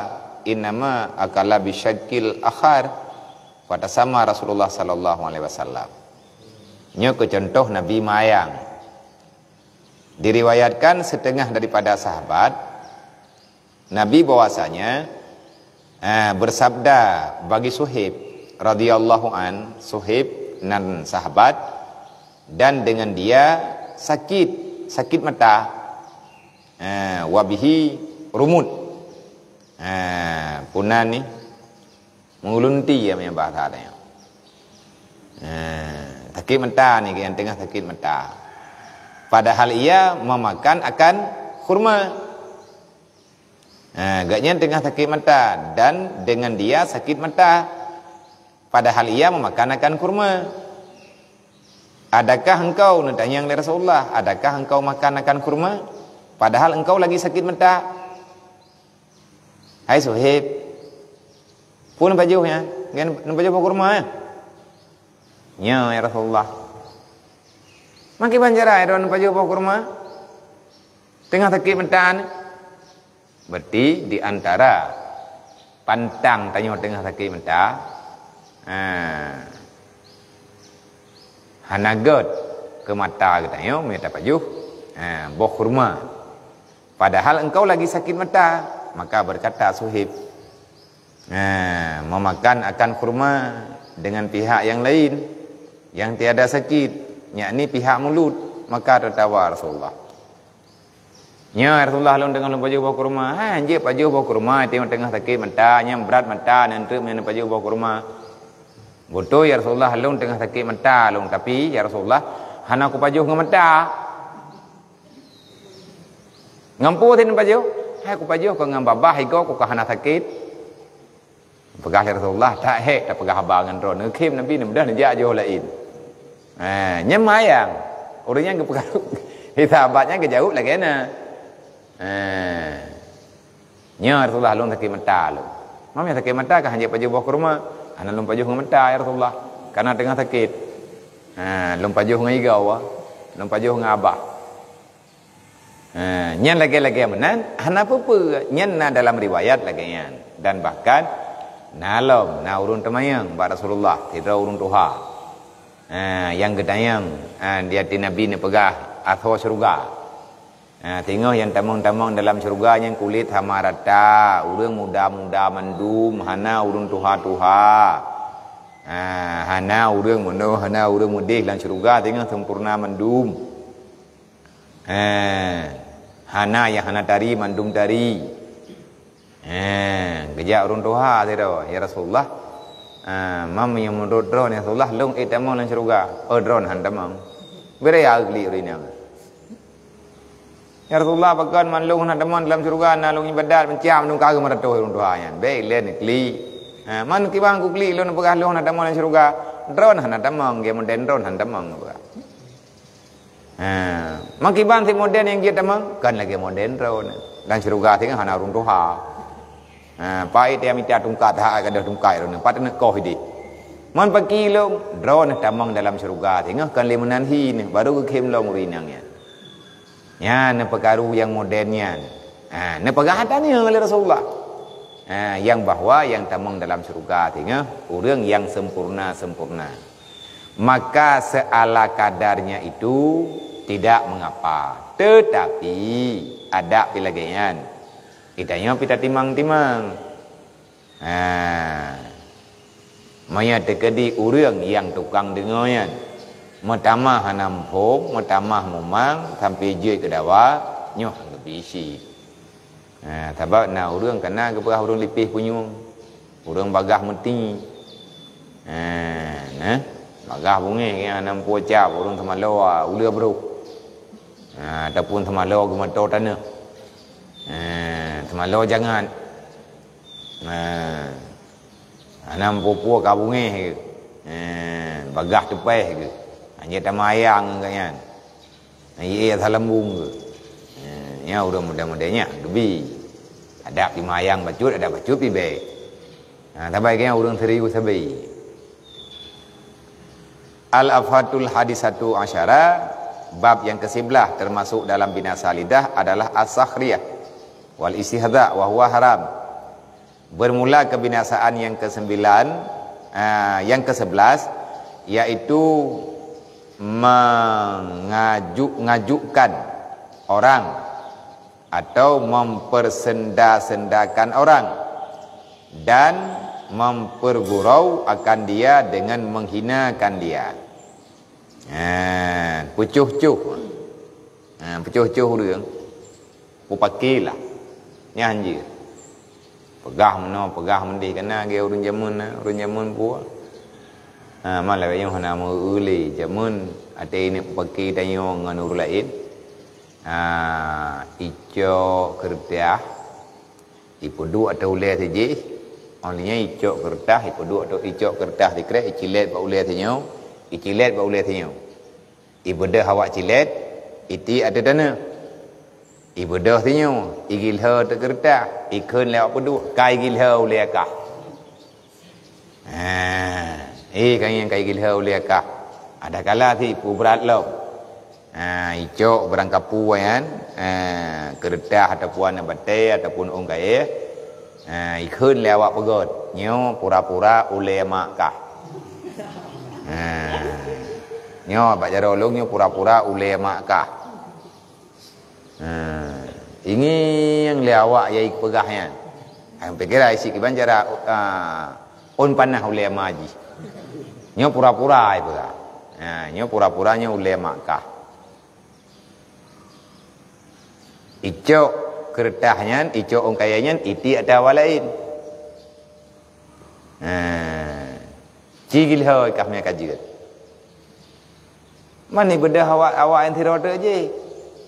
"Innama akala bisyaqqil akhar." Fatasamma Rasulullah sallallahu alaihi wasallam. Nyoe keu contoh Nabi mayang. Diriwayatkan setengah daripada sahabat, Nabi bahwasanya, eh, bersabda bagi Suhaib radhiyallahu an, Suhaib nan sahabat, dan dengan dia sakit, sakit mata. Eh, wa bihi rumud. Eh, puna ni mengulunti ya, meunyoe bahasa ada ya. Eh, sakit mata ni, yang tengah sakit mata. Padahal ia memakan akan kurma. Ha, gobnyan teungoh sakét mata dan dengan dia sakét mata, padahal ia meumakan akan kurma. "Adakah engkau," neutanyong lé Rasulullah, "adakah engkau makan akan kurma, padahal engkau lagi sakét mata?" "Hai Suhaib, peue neupajoh nyan? Neupajoh boh kurma, eh?" "Nyoe, ya Rasulullah." "Meukiban cara droeneuh neupajoh boh kurma teungoh sakét mata nyoe?" Berarti di antara pantang tanyoe teungoh sakét mata, ha, hana gét keu mata geutanyoe meunyoe tapajoh, ha, boh kurma. Padahal engkau lagi sakét mata, maka berkata Suhaib, ha, memakan akan kurma dengan pihak yang lain yang tiada sakit, yakni pihak mulut, maka tertawa Rasulullah. "Nyoe, ya Rasulullah, lôn teungoh lôn pajoh boh kurma." "Hai, hanjeuet pajoh boh kurma, teungoh sakét mata, nyan brat mata, nyan treuk nyan pajoh boh kurma." "Beutôi, ya Rasulullah, lôn teungoh sakét mata lôn, tapi, ya Rasulullah, hana kupajoh ngon mata." "Ngon peue sit neupajoh?" "Hai kupajoh kon ngon babah igoe, ku ka hana sakét." Peugah lé Rasulullah, "That hék tapeugah haba ngon droeneuh." Khém Nabi neumudah neujak jiôh laén. Ha, nyan mayang. Ureuëng nyan geupeugah, sahabat nyan geujaweueb lagée na. Ha. "Nya Rasulullah, lôn sakét mata lôn." "Mam nyang sakét mata kah, hanjeuet pajoh boh kurma?" "Hana lôn pajoh ngon mata, ya Rasulullah, karena teungoh sakét. Ha, lôn pajoh ngon igoe, lôn pajoh ngon abah." Ha, nyan lagée-lagée meunan, hana peue-peue. Nyan na dalam riwayat lagée nyan. Dan bahkan, na lom, na ureuëng teumanyong bak Rasulullah, sidroe ureuëng tuha. Ha, nyang geutanyong, ha, di ateueh Nabi neupeugah asoe syeuruga. Ha, teungoh nyang tamong-tamong dalam syeuruga nyan kulét sama rata, ureuëng muda-muda mandum, hana ureuëng tuha-tuha. Ha, hana ureuëng meunoe, hana ureuëng meudeh, lam syeuruga teungoh sempurna mandum. Eh, hana nyang hana tari, mandum tari. Eh, geujak ureuëng tuha sidroe, "Ya Rasulullah, eh, mam meunyoe meunurot droeneuh, ya Rasulullah, lôn ék tamong lam syeuruga?" "Oh, droeneuh hana tamong." "Bri ya klik ureuëng inong." "Ya Rasulullah, pakon man lôn hana tamong dalam syeuruga, na lôn iébadat macam mandum ka geumeuratoh ureuëng tuha nyan." "Bék lé neuklik." "Eh, man kiban kuklik lôn peugah lôn hana tamong lam syeuruga?" "Droeneuh hana tamong, geumoden droeneuh hana tamong," peugah. Ha, makiban si moden nyang jeuet tamong, kon lagée moden droeneuh. Lam syeuruga singoh hana ureuëng tuha. Ha, pai tiang mita tungkat, hak gadôh tungkat droeneuh, pat neukoh ideh. Man paki lom, droeneuh tamong dalam syeuruga singoh kon lé meunan hi neuh, baru geukhém lom ureuëng inong nyan. Nyan neupeukaru nyang moden nyan. Ha, neupeugah tanya lé Rasulullah. Ha, nyang bahwa nyang tamong dalam syeuruga singoh ureuëng nyang sempurna-sempurna. Maka seala kadarnya itu tidak mengapa. Tetapi, adak pi lagée nyan. Geutanyoe pi tatimang-timang. Ha. Meunyoe teukeudi ureuëng nyang tukang deungoe nyan meutamah hana muphom, meutamah mumang sampoe jeuet keu dawa, nyoe han geubri cit. Ha, sabab na ureuëng kana geupeugah ureuëng lipéh punyueng, ureuëng bagaih meuti. Ha, nah, bagaih beungéh nyang hana muphom cap, ureuëng teumaloe uleue broh. Ha, ataupun teumaloe geumoto taneuh. Ha, teumaloe jangat. Ha, hana muphom ka beungéh geuh. Ha, bagaih teupéh geuh. Hanjeuet tamah ayang geuh nyan. Ié salambong geuh. Eh, nyan ureuëng muda-muda nyan geubri. Adak pi mayang bacut, adak bacut pi bék. Ha, sabai keu nyan ureuëng serius sabe. Al-afatul hadisatu asyara, bab yang kesebelas termasuk dalam binasa lidah adalah as-sakhriyah wal istihza wa huwa haram. Bermula kebinasaan yang kesembilan, ah, yang kesebelas, yaitu mengajuk-ngajukkan orang atau mempersenda-sendakan orang dan mempergurau akan dia dengan menghinakan dia. Ah, peucoh-coh. Ah, peucoh-coh ureuëng. Peupaki lah. Nyan jeuet. Peugah meunoe, peugah meudeh, kana lagée ureuëng jameun na, ureuëng jameun peue. Ha, malah nyoe hana meu-eu lé jameun, até ineuk peupaki tanyoe ngon ureuëng laén. Ha, icok keureutah, ipeuduek ateueh ulée sijih. Óh lheueh nyan icok keureutah, ipeuduek ateueh, icok keureutah sikrek, icilet bak ulée sinyoe, icilet bak ulée sinyoe. Ibeudôh awak cilet, itiek ateueh taneuh. Ibeudôh sinyoe, igilhô ateueh keureutah, ikheun lé awak peuduek, ka igilhô ulée kah. Ha, eh, ka nyan ka igilhô ulée kah. Adakala si peubrat lom. Ha, icok barang kapu nyan, ha, keureutah ataupun batée ataupun ôn kayée. Ha, ikheun lé awak peugét, nyoe pura-pura ulée mak kah. Ha. Nyoe bak jaroe lôn nyoe pura-pura ulée mak kah. Ha. Ingieng lé awak nyang ipeugah nyan. Hai pikéra isi kiban cara, ah, ôn panah ulée mak jih. Nyoe pura-pura ipeugah. Ha, nyoe pura-pura nyoe ulée mak kah. Icok keureutah nyan, icok ôn kayée nyan, itiek ateueh awak laén. Ha. Ci gilhô kah mé ka jeuet. Man ibeudôh awak, awak nyang sidroe teuk jih.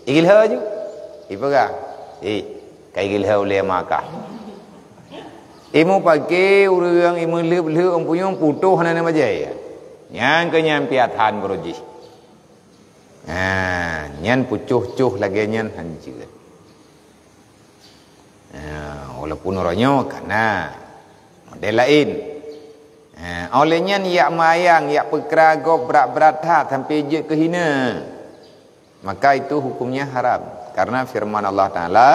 Igilhô ju. Ipeugah, "Eh, ka igilhô ulée mak kah." Imupaki ureuëng, imeuleueb-leueb ôn punyueng, putôh hana na bajée. Nyan keuh nyan piatan baroe jih. Ha, nyan peucoh-coh lagée nyan han jeuet. Ha, Walaupun uroe nyoe ka na model laén. Ha, óh lheueh nyan yak meuyang, yak peukra gob brat-brat that sampai jeuet keu hina. Maka itu hukumnya haram. Karena firman Allah Ta'ala,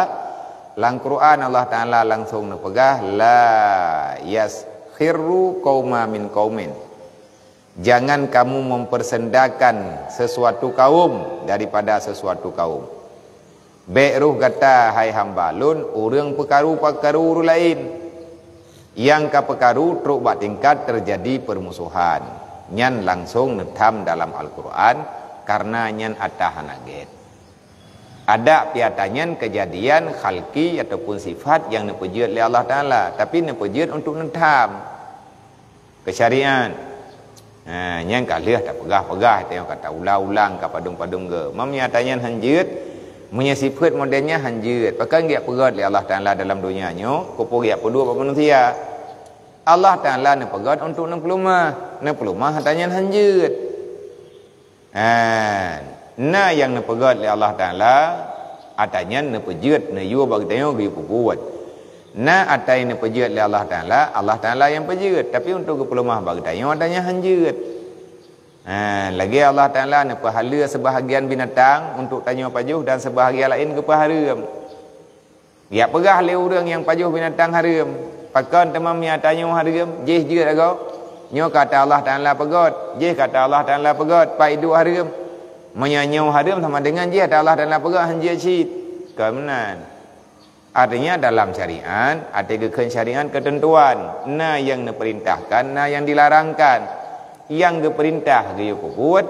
lam Quran Allah Ta'ala langsung neupeugah, "La yaskhiru qauma min qaumin." Jangan kamu mempersendakan sesuatu kaum daripada sesuatu kaum. Bék roh gata, hai hamba Lôn, ureuëng peukaru-peukaru ureuëng laén. Nyang ka peukaru trok bak tingkat teujadi peurmusohan. Nyan langsong neutham dalam Al-Quran, kareuna nyan ata hana gét. Adak pih ata nyan keujadian khalqi ataupun sifat nyang neupeujeuet lé Allah Ta'ala, tapi neupeujeuet untuk neutham keu syariat. Ha, nyan ka lheueh tapeugah-peugah, teuka ka taulang-ulang, ka padum-padum geu. Meunyoe ata nyan hanjeuet, meunyoe sifeuet model nyan hanjeuet, pakon geujak peugét lé Allah Ta'ala dalam donya nyoe, keupeue geujak peuduek bak manusia? Allah Ta'ala neupeugét untuk neupeuleumah, neupeuleumah ata nyan hanjeuet. Ha, na nyang neupeugét lé Allah Ta'ala, ata nyan neupeujeuet, neuyue bak geutanyoe geuyue peubuet. Na ata nyang neupeujeuet lé Allah Ta'ala, Allah Ta'ala nyang peujeuet, tapi untuk geupeuleumah bak geutanyoe ata nyan hanjeuet. Ha, lagée Allah Ta'ala neupeuhaleue seubahagian binatang untuk tanyoe pajoh dan seubahagian laén geupeuhareuem. Geujak peugah lé ureuëng nyang pajoh binatang hareuem, pakon teuma meunyoe ata nyoe hareuem, jih jeuet agoe? Nyoe ka ata Allah Ta'ala peugét, jih ka ata Allah Ta'ala peugét, pat iduek hareuem? Meunyoe nyoe hareuem sama deungon jih ata Allah Ta'ala peugét hanjeuet cit. Kon meunan. Artinya dalam syariat, até geukheun syariat keuteuntuan, na nyang neupeurintahkan, na nyang dilarangkan. Nyang geupeurintah geuyue peubuet,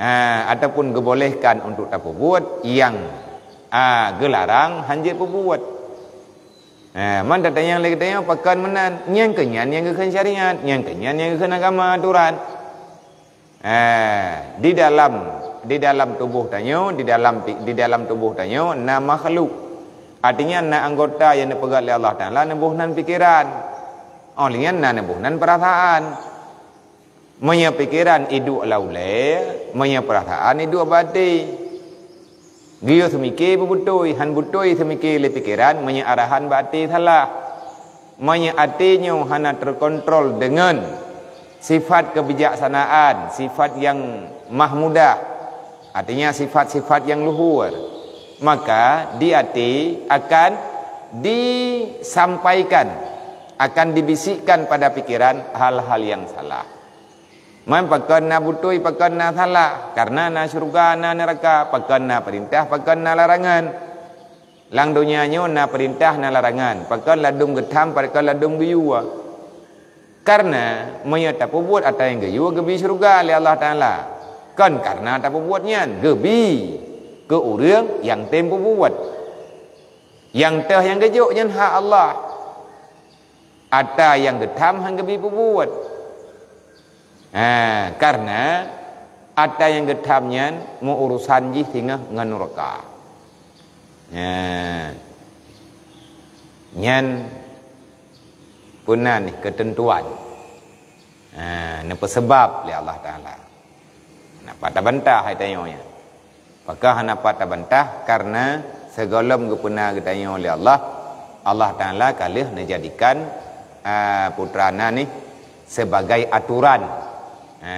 ha, ataupun geubolehkan untuk tapeubuet, nyang, ha, geularang hanjeuet peubuet. Ha, man tatanyong lé geutanyoe pakon meunan, nyang keu nyan nyang geukheun syariat, nyang keu nyan nyang geukheun agama aturan. Ha, di dalam, di dalam tuboh tanyoe, di dalam pi-, di dalam tuboh tanyoe na makhluk. Artinya na anggota nyang neupeugét lé Allah Ta'ala neuboh nan pikeran. Óh lheueh nyan na neuboh nan peurasaan. Meunyoe pikeran iduek lam ulée, meunyoe peurasaan iduek bak até. Geuyue seumike beubeutôi, han beutôi seumike lé pikeran meunyoe arahan bak até salah. Meunyoe até nyoe hana teukontrol deungon sifat keubijaksanaan, sifat nyang mahmudah, artinya sifat-sifat nyang luhur, maka di até akan disampaikan, akan dibisikkan pada pikeran hal-hal nyang salah. Man pakon na beutôi, pakon na salah, kareuna na syeuruga, na neuraka, pakon na peurintah, pakon na larangan. Lam donya nyoe na peurintah, na larangan, pakon ladum geutham, pakon ladum geuyue. Kareuna meunyoe tapeubuet ata nyang geuyue, geubi syeuruga lé Allah Ta'ala. Kon kareuna tapeubuet nyan, geubi keu ureuëng nyang tem peubuet. Nyang teuh nyang geujok nyan hak Allah. Ata nyang geutham han geubi peubuet. Ha, kareuna ata nyang geutham nyan meu-urusan jih singoh ngon nuraka. Ha. Nyan peue nan keuteuntuan. Ha, neupeuseubab lé Allah Ta'ala. Hana pat tabantah hai tanyoe nyan. Pakon hana pat tabantah, kareuna sigohlom geupeuna geutanyoe lé Allah, Allah Ta'ala ka lheueh neujadikan, a, putra na nih sebagai aturan, a,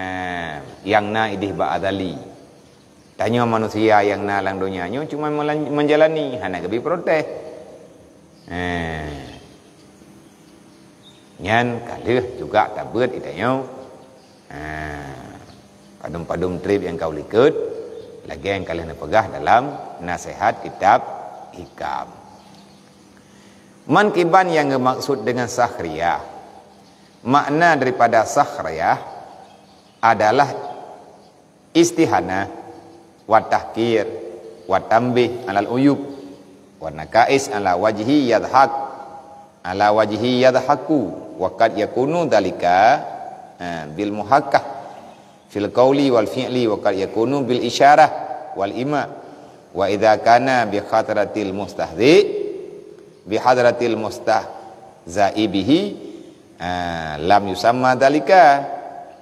nyang na idéh bak azali. Tanyoe manusia nyang na lam donya nyoe cuma meulan-, meujalani, hana geubi protes. A, nyan ka lheueh juga tabeuet geutanyoe. Ha, padum-padum treb nyang ka u likot, lagée nyang ka lheueh neupeugah dalam naseuhat kitab Hikam. Man kiban nyang geumaksud deungon sakhriyah. Makna daripada sakhriyah adalah istihanah, wa tahqir, wa tanbih alal uyub, wa nakais ala wajhi yadhak, ala wajhi yadhaku, wa qad yakunu dzalika, eh, bil muhakkah fil qauli wal fi'li, wa qad yakunu bil isyarah wal ima. Wa idza kana bi hadratil mustahzi, bi hadratil mustahza'i bihi, eh, lam yusamma dzalika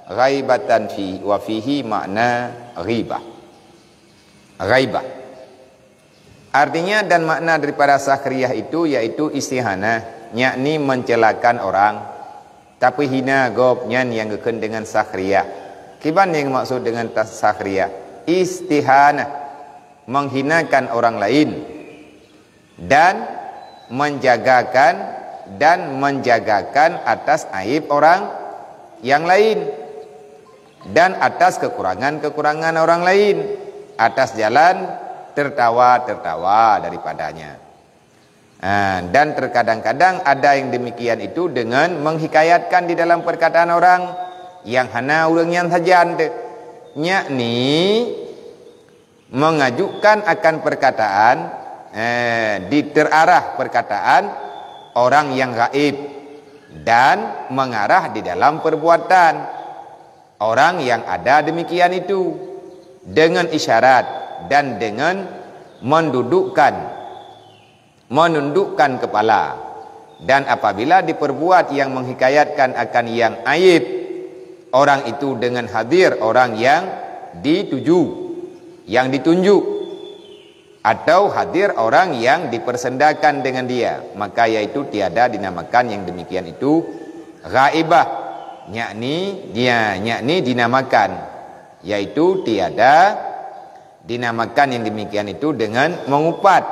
ghaibatan fi, wa fihi makna ghibah. Ghaibah. Artinya dan makna daripada sakhriyah itu yaitu istihanah, yakni mencelakan orang, tapeuhina gob, nyan nyang geukheun deungon sakhriyah. Kiban nyang maksud deungon tas-, sakhriyah? Istihanah, menghinakan orang lain, dan menjagakan, dan menjagakan atas aib orang yang lain, dan atas kekurangan-kekurangan orang lain, atas jalan tertawa-tertawa daripadanya. Ha, dan terkadang-kadang ada yang demikian itu dengan menghikayatkan di dalam perkataan orang yang hana ureuëng nyan sajan teuh. Yakni mengajukan akan perkataan, eh, di terarah perkataan orang yang gaib dan mengarah di dalam perbuatan orang yang ada demikian itu dengan isyarat dan dengan mendudukkan, menundukkan kepala. Dan apabila diperbuat yang menghikayatkan akan yang aib orang itu dengan hadir orang yang dituju, yang ditunjuk, atau hadir orang yang dipersendakan dengan dia, maka yaitu tiada dinamakan yang demikian itu ghaibah, yakni dia, yakni dinamakan, yaitu tiada dinamakan yang demikian itu dengan mengupat,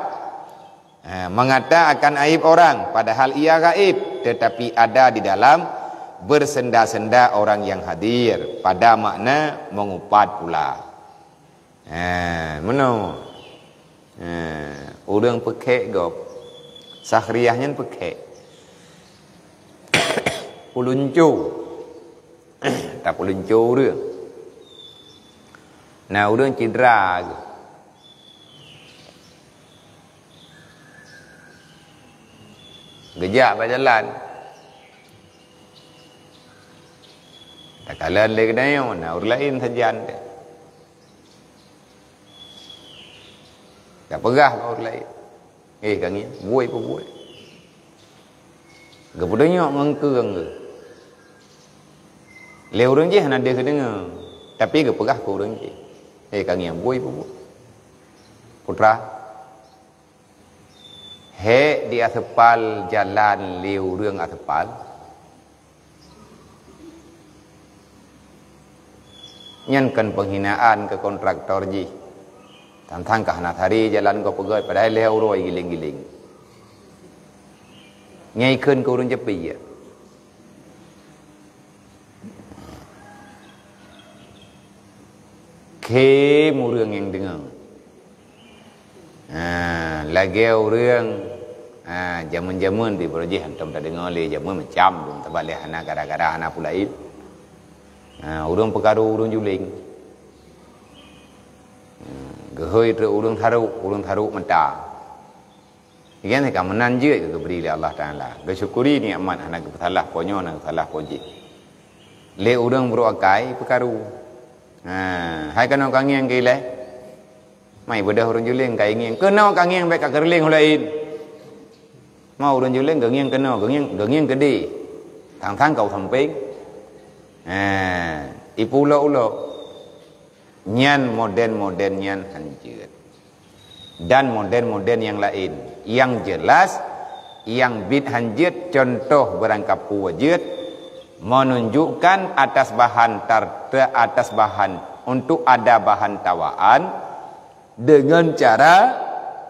ha, mengata akan aib orang, padahal ia gaib, tetapi ada di dalam bersenda-senda orang yang hadir, pada makna mengupat pula. Ha, meunoe. Ha, ureuëng peukhek gob. Sakhriyah nyan peukhek. Peulunco. Tapeulunco ureuëng. Na ureuëng cidra geuh. Geujak bak jalan. Takalon lé geutanyoe, na ureuëng laén sajan teuh. Tapeugah bak ureuëng laén, "Eh, ka ngieng, buet peubuet." Geupeutunyok ngon keueng geuh. Lé ureuëng jih hana deuh geudeungoe, tapi geupeugah keu ureuëng jih, "Eh, ka ngieng, buet peubuet." Putra, hék di aseupal jalan lé ureuëng aseupal, nyan kon peunghinaan keu kontraktor jih. Tang-tang ka hana sari jalan gob peugöt, padahai lhèe uroe giléng-giléng. Nyan ikheun keu ureuëng japie. Khém ureuëng nyang deungoe. Ha, lagèe ureuëng, ha, jameun-jameun pih barô jih hantom tadeungoe lé, jameun macam dum, sabab lé hana gara-gara hana peue laén. Ha, ureuëng peukaru ureuëng juléng. Ha, geuhôi trok ureuëng sarok, ureuëng sarok mata. Nyan ka meunan jeuet geuh geubri lé Allah Taala. Geusyukuri nikmat, hana geupeusalah po nyoe, hana geupeusalah po jih. Lé ureuëng brôk akai peukaru. Ha, hai keunoe ka ngieng keu ilèe. Mai beudôh ureuëng juléng ka ngieng. Keunoe ka ngieng, bèk ka keureuléng u laén. Ma ureuëng juléng geungieng keunoe, geungieng, geungieng keudéh. Sang-sang ka u sampéng. Ha, ipeuulok-ulok. Nyan modern-modern nyan hanjeuet. Dan modern-modern nyang laén. Nyang jeulaih, nyang biet hanjeuet contoh beurangkapeue jeuet, menunjukkan atas bahan tar-, atas bahan, untuk ada bahan tawaan, dengan cara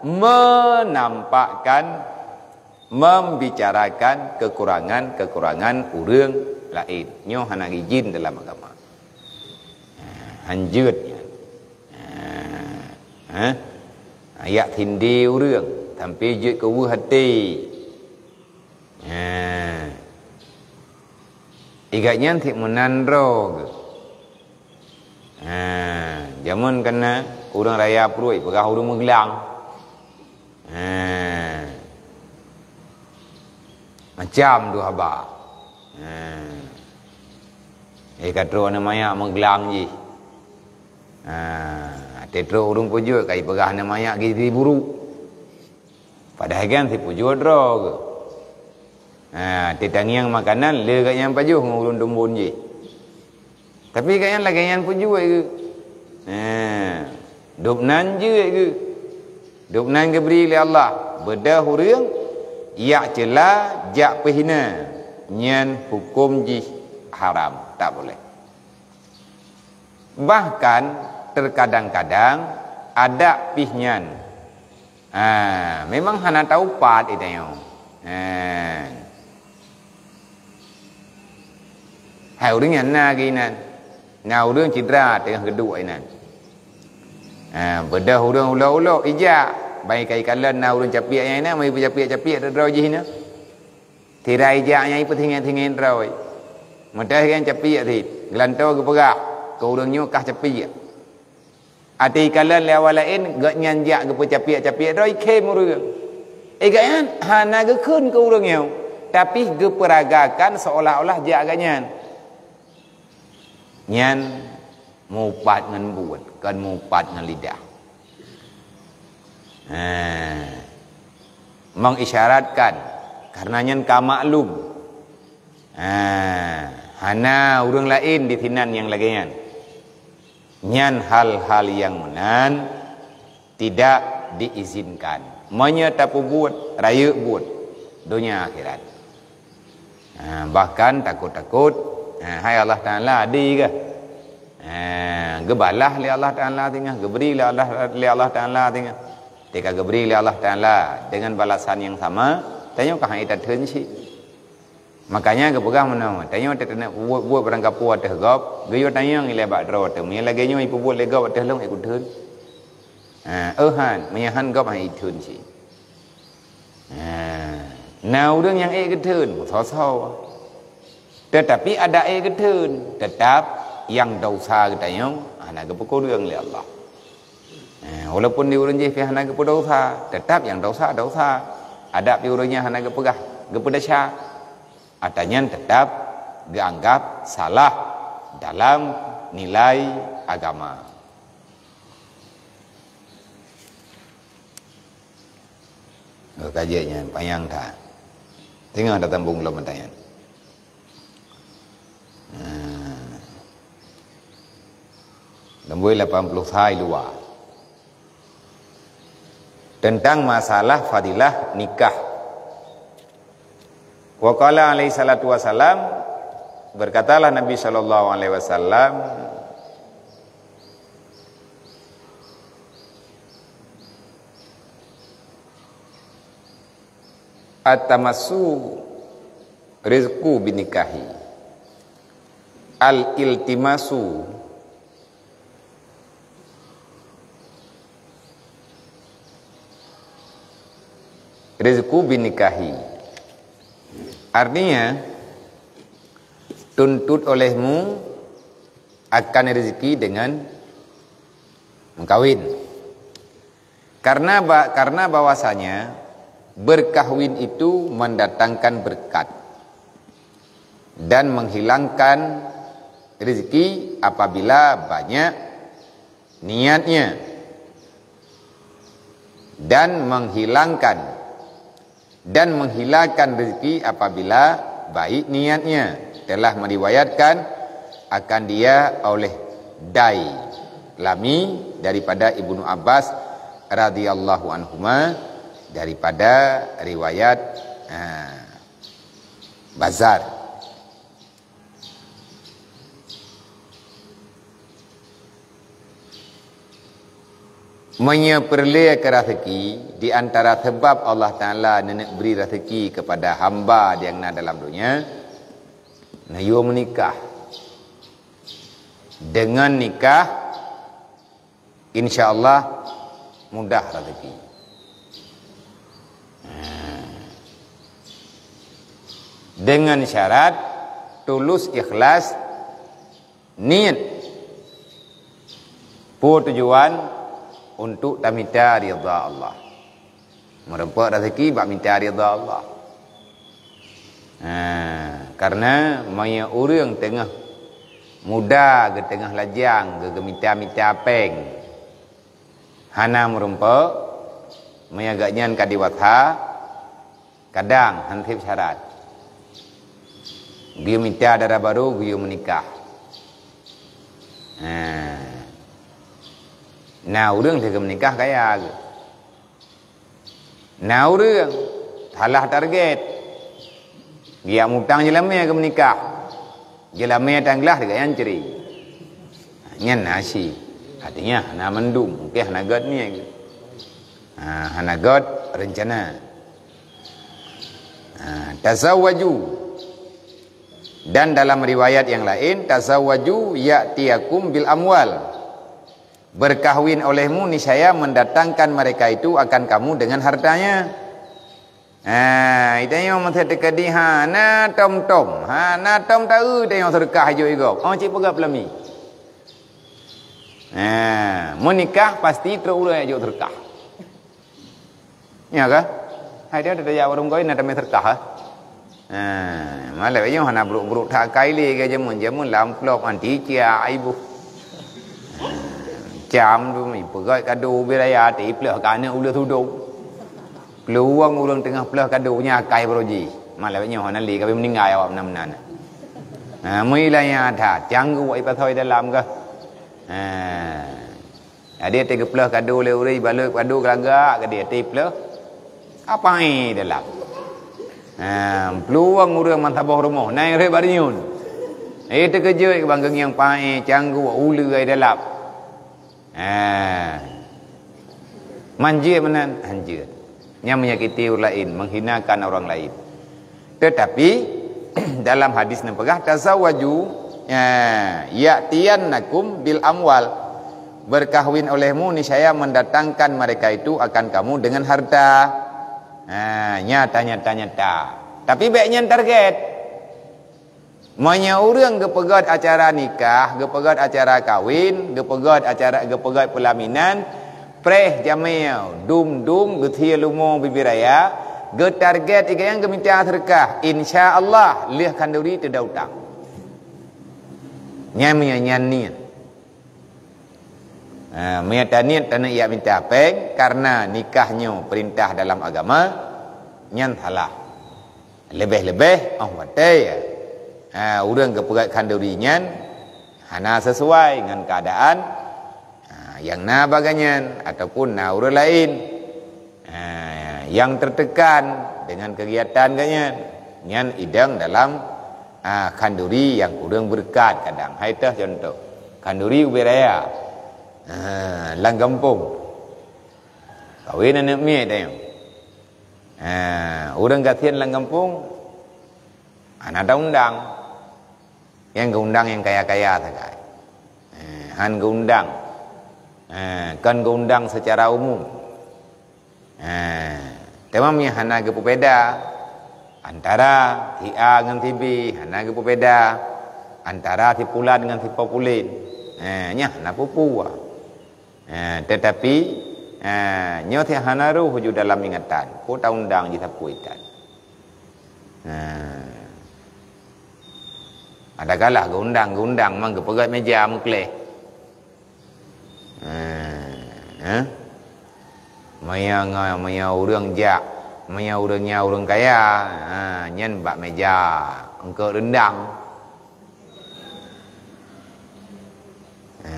menampakkan, membicarakan kekurangan-kekurangan ureuëng laén. Nyoe hana geujin dalam agama. Ha, hanjeuet nyan. Ha, ha? Ayat sindé ureuëng, sampoe jeuet keu weueh até. Ha. Igat nyan sit meunan droe geuh. Ha, jameun kana ureuëng raya pruet, peugah ureuëng meuglang. Ha. Macam tu haba. Ha. Eh, ka trok aneuk manyak meuglang jih. Ha, teutrok ureuëng peujeuet, ka jipeugah aneuk manyak gizi buruk. Padahai kan sipeujeuet droe geuh. Ha, teutangieng makanan, le gobnyan pajoh ngon ureuëng tumbon jih. Tapi gobnyan lagèe nyan peujeuet geuh. Ha, dub nan jeuet geuh. Lubnan geubri lé Allah, beudôh ureuëng jak ceula, jak peuhina, nyan huköm jih haram, tak boleh. Bahkan, teukadang-kadang adat pih nyan, ha, memang hana taupat geutanyoe. Ha. Hai ureuëng nyan na geuh inan. Na ureuëng sidroe teungoh geuduek inan. Ha, beudôh ureuëng ulok-ulok ijak, ban ka ikalon na ureuëng capiek nyang inan, meunyoe peucapiek-capiek droe jih inan. Sira ijak nyang ipeusinget-singet droe. Meudeh nyan capiek cit, geulantoe geupeugah keu ureuëng nyoe kah capiek. Até ikalon lé awak laén, gobnyan jak geupeucapiek-capiek droe, ikhém ureuëng. Eh, gobnyan hana geukheun keu ureuëng nyoe, tapi geupeuragakan seolah-olah jak gobnyan. Nyan meuupat ngon buet, kon meuupat ngon lidah. Ha. Mengisyaratkan, karena nyan ka maklum. Ha. Hana ureuëng laén di sinan nyang lagée nyan. Nyan hal-hal nyang meunan tidak diizinkan. Meunyoe tapeubuet, rayeuk buet, donya akhirat. Ha, bahkan takot-takot, ha, hai Allah Taala, adi kah? Ha, geubalah lé Allah Taala singoh, geubri lé Allah, lé Allah Taala singoh. Teuka geubri lé Allah Taala dengan balasan nyang sama, tanyoe ka han tatheun cit. Makanya geupeugah meunoe, tanyoe teuteuneuek buet-buet barangkapeue ateueh gob, geuyue tanyong ilée bak droe teuh, meunyoe lagée nyoe ipeubuet lé gob ateueh lôn, ék kutheun? Ha, eh han, meunyoe han gob han itheun cit. Ha, na ureuëng nyang ék geutheun, meusoe-soe. Teutapi adak ék geutheun, teutap nyang desya geutanyoe hana geupeukureueng lé Allah. Eh, walaupun di ureuëng jih pih hana geupeudosa, teutap nyang dosa, dosa. Adak pih ureuëng nyan hana geupeugah, geupeudesya. Ata nyan teutap geuanggap salah dalam nilai agama. Oh, ka jeuet nyan, panyang that. Teungoh tatambong lom mata nyan. Nah. Nombor lapan puluh sa i luwa. Tentang masalah fadilah nikah. Wa qala alaihi salatu wasalam, berkatalah Nabi sallallahu alaihi wasallam, "At-tamassu rizqu binikahi." Al-iltimasu rizqu binikahi. Artinya, tuntut olehmu akan rezeki dengan mengkawin. Karena ba-, karena bahwasanya berkahwin itu mendatangkan berkat dan menghilangkan rezeki apabila banyak niatnya, dan menghilangkan dan menghilangkan rezeki apabila baik niatnya. Telah meriwayatkan akan dia oleh Dailami daripada Ibnu Abbas radhiyallahu anhuma, daripada riwayat, ha, Bazar. Meunyoe peureulée keu raseuki, di antara sabab Allah Taala neuneuk bri raseuki keupada hamba nyang na dalam donya, neuyue meunikah. Deungon nikah, insya Allah mudah raseuki. Deungon syarat tulus ikhlas niet. Peue tujuan? Untuk tamita ridha Allah. Meureumpok raseuki bak mita ridha Allah. Ha, karena meunyoe ureuëng teungoh muda, geuteungoh lajang, geu-, geumita-mita péng, hana meureumpok, meunyoe gobnyan ka dewasa, kadang han seb syarat. Geuyue mita dara barô, geuyue meunikah. Ha. Na ureuëng lheueh geumeunikah kaya geuh. Na ureuëng salah target. Geujak mutang jeulamé keu meunikah. Jeulamé tan glah deungon nyang ceuri. Nyan na si. Artinya hana mandum, mungkin hana göt niat. Ha, hana göt rencana. Ha, tazawwaju. Dan dalam riwayat yang lain, tazawwaju ya'tiyakum bil amwal. Berkahwin olehmu niscaya mendatangkan mereka itu akan kamu dengan hartanya. Ha, itanyoe meunteukeudi hana tom-tom, hana tom taeu itanyoe seudeukah jok igop. Oh, cit peugah peulami. Ha, meunikah pasti trok ureuëng jok seudeukah. Nya kah? Hai dia ada jak warong koi na tamé seudeukah, eh? Ha, malam nyoe hana brok-brok that akai lé ke jameun, jameun lam amplop anti cia ibu. Cam tu mi peugah kado ubé raya ti pleuh ka aneuk uleuh tudong. Peuluwang ureuëng teungoh pleuh kado nya akai baroji. Malam nyoe hana lé ka meninggai awak meunan-meunan. Ha, meuilah nya that, canggu wak ipasoi dalam kah? Ha. Jadi, até geupleuh kado lé ureuëng, balot kado geulagak, jadi até pleuh. Apa eh dalam? Ha, peuluwang ureuëng meusaboh rumoh, nai ureuëng bariun. Eh, teukeujot bang geungieng paéh, canggu, uleue ai dalam. Ha. Manjeuet meunan, hanjeuet. Nyang menyakiti ureuëng lain, menghinakan orang lain. Tetapi, dalam hadis neupeugah, "Tazawwaju, ya, ya'tiyannakum bil amwal." Berkahwin olehmu niscaya mendatangkan mereka itu akan kamu dengan harta. Ha, nyata, nyata, nyata. Tapi bék nyan target. Meunyoe ureuëng geupeugét acara nikah, geupeugét acara kawin, geupeugét acara, geupeugét peulaminan, preh jamé, dum-dum, geusie lumo bibiraya, geutarget ié nyang geumita seudeukah, insya Allah lheueh khanduri teuda utang. Nyan meunyoe nyan niet. Ha, meunyoe taniet taneuk jak mita péng kareuna nikah nyoe peurintah dalam agama, nyan salah. Leubeh-leubeh óh watée, ha, ureuëng geupeugét khanduri nyan hana sisuai ngon keuadaan, ha, nyang na bagoe nyan ataupun na ureuëng laén. Ha, nyang teutekan deungon keugiatan geuh nyan, nyan idong dalam, ha, khanduri nyang kureueng beureukat kadang. Hai teuh cuntoh, khanduri ubé raya, ha, lam gampông. Kawén aneuk miet tanyoe. Ha, ureuëng gasien lam gampông hana taundang. Nyang geuundang nyang kaya-kaya sagai. Ha, han geuundang. Ha, kon geuundang seucara umum. Ha, teuma meunyoe hana geupeubeda antara si A ngon si B, hana geupeubeda antara si pulan ngon si po pulen. Ha, nyan hana peue-peue. Ha, teutapi, ha, nyoe si hana roh ju dalam ingatan, peue taundang jisapeue itan. Ha. Adakah lah geuundang, geuundang mang geupeugét meja meukleh. Ha, ha? Meunyoe, meunyoe ureuëng jak, meunyoe ureuëng nyan ureuëng kaya, ha, nyan bak meja eungkôt reundang. Ha.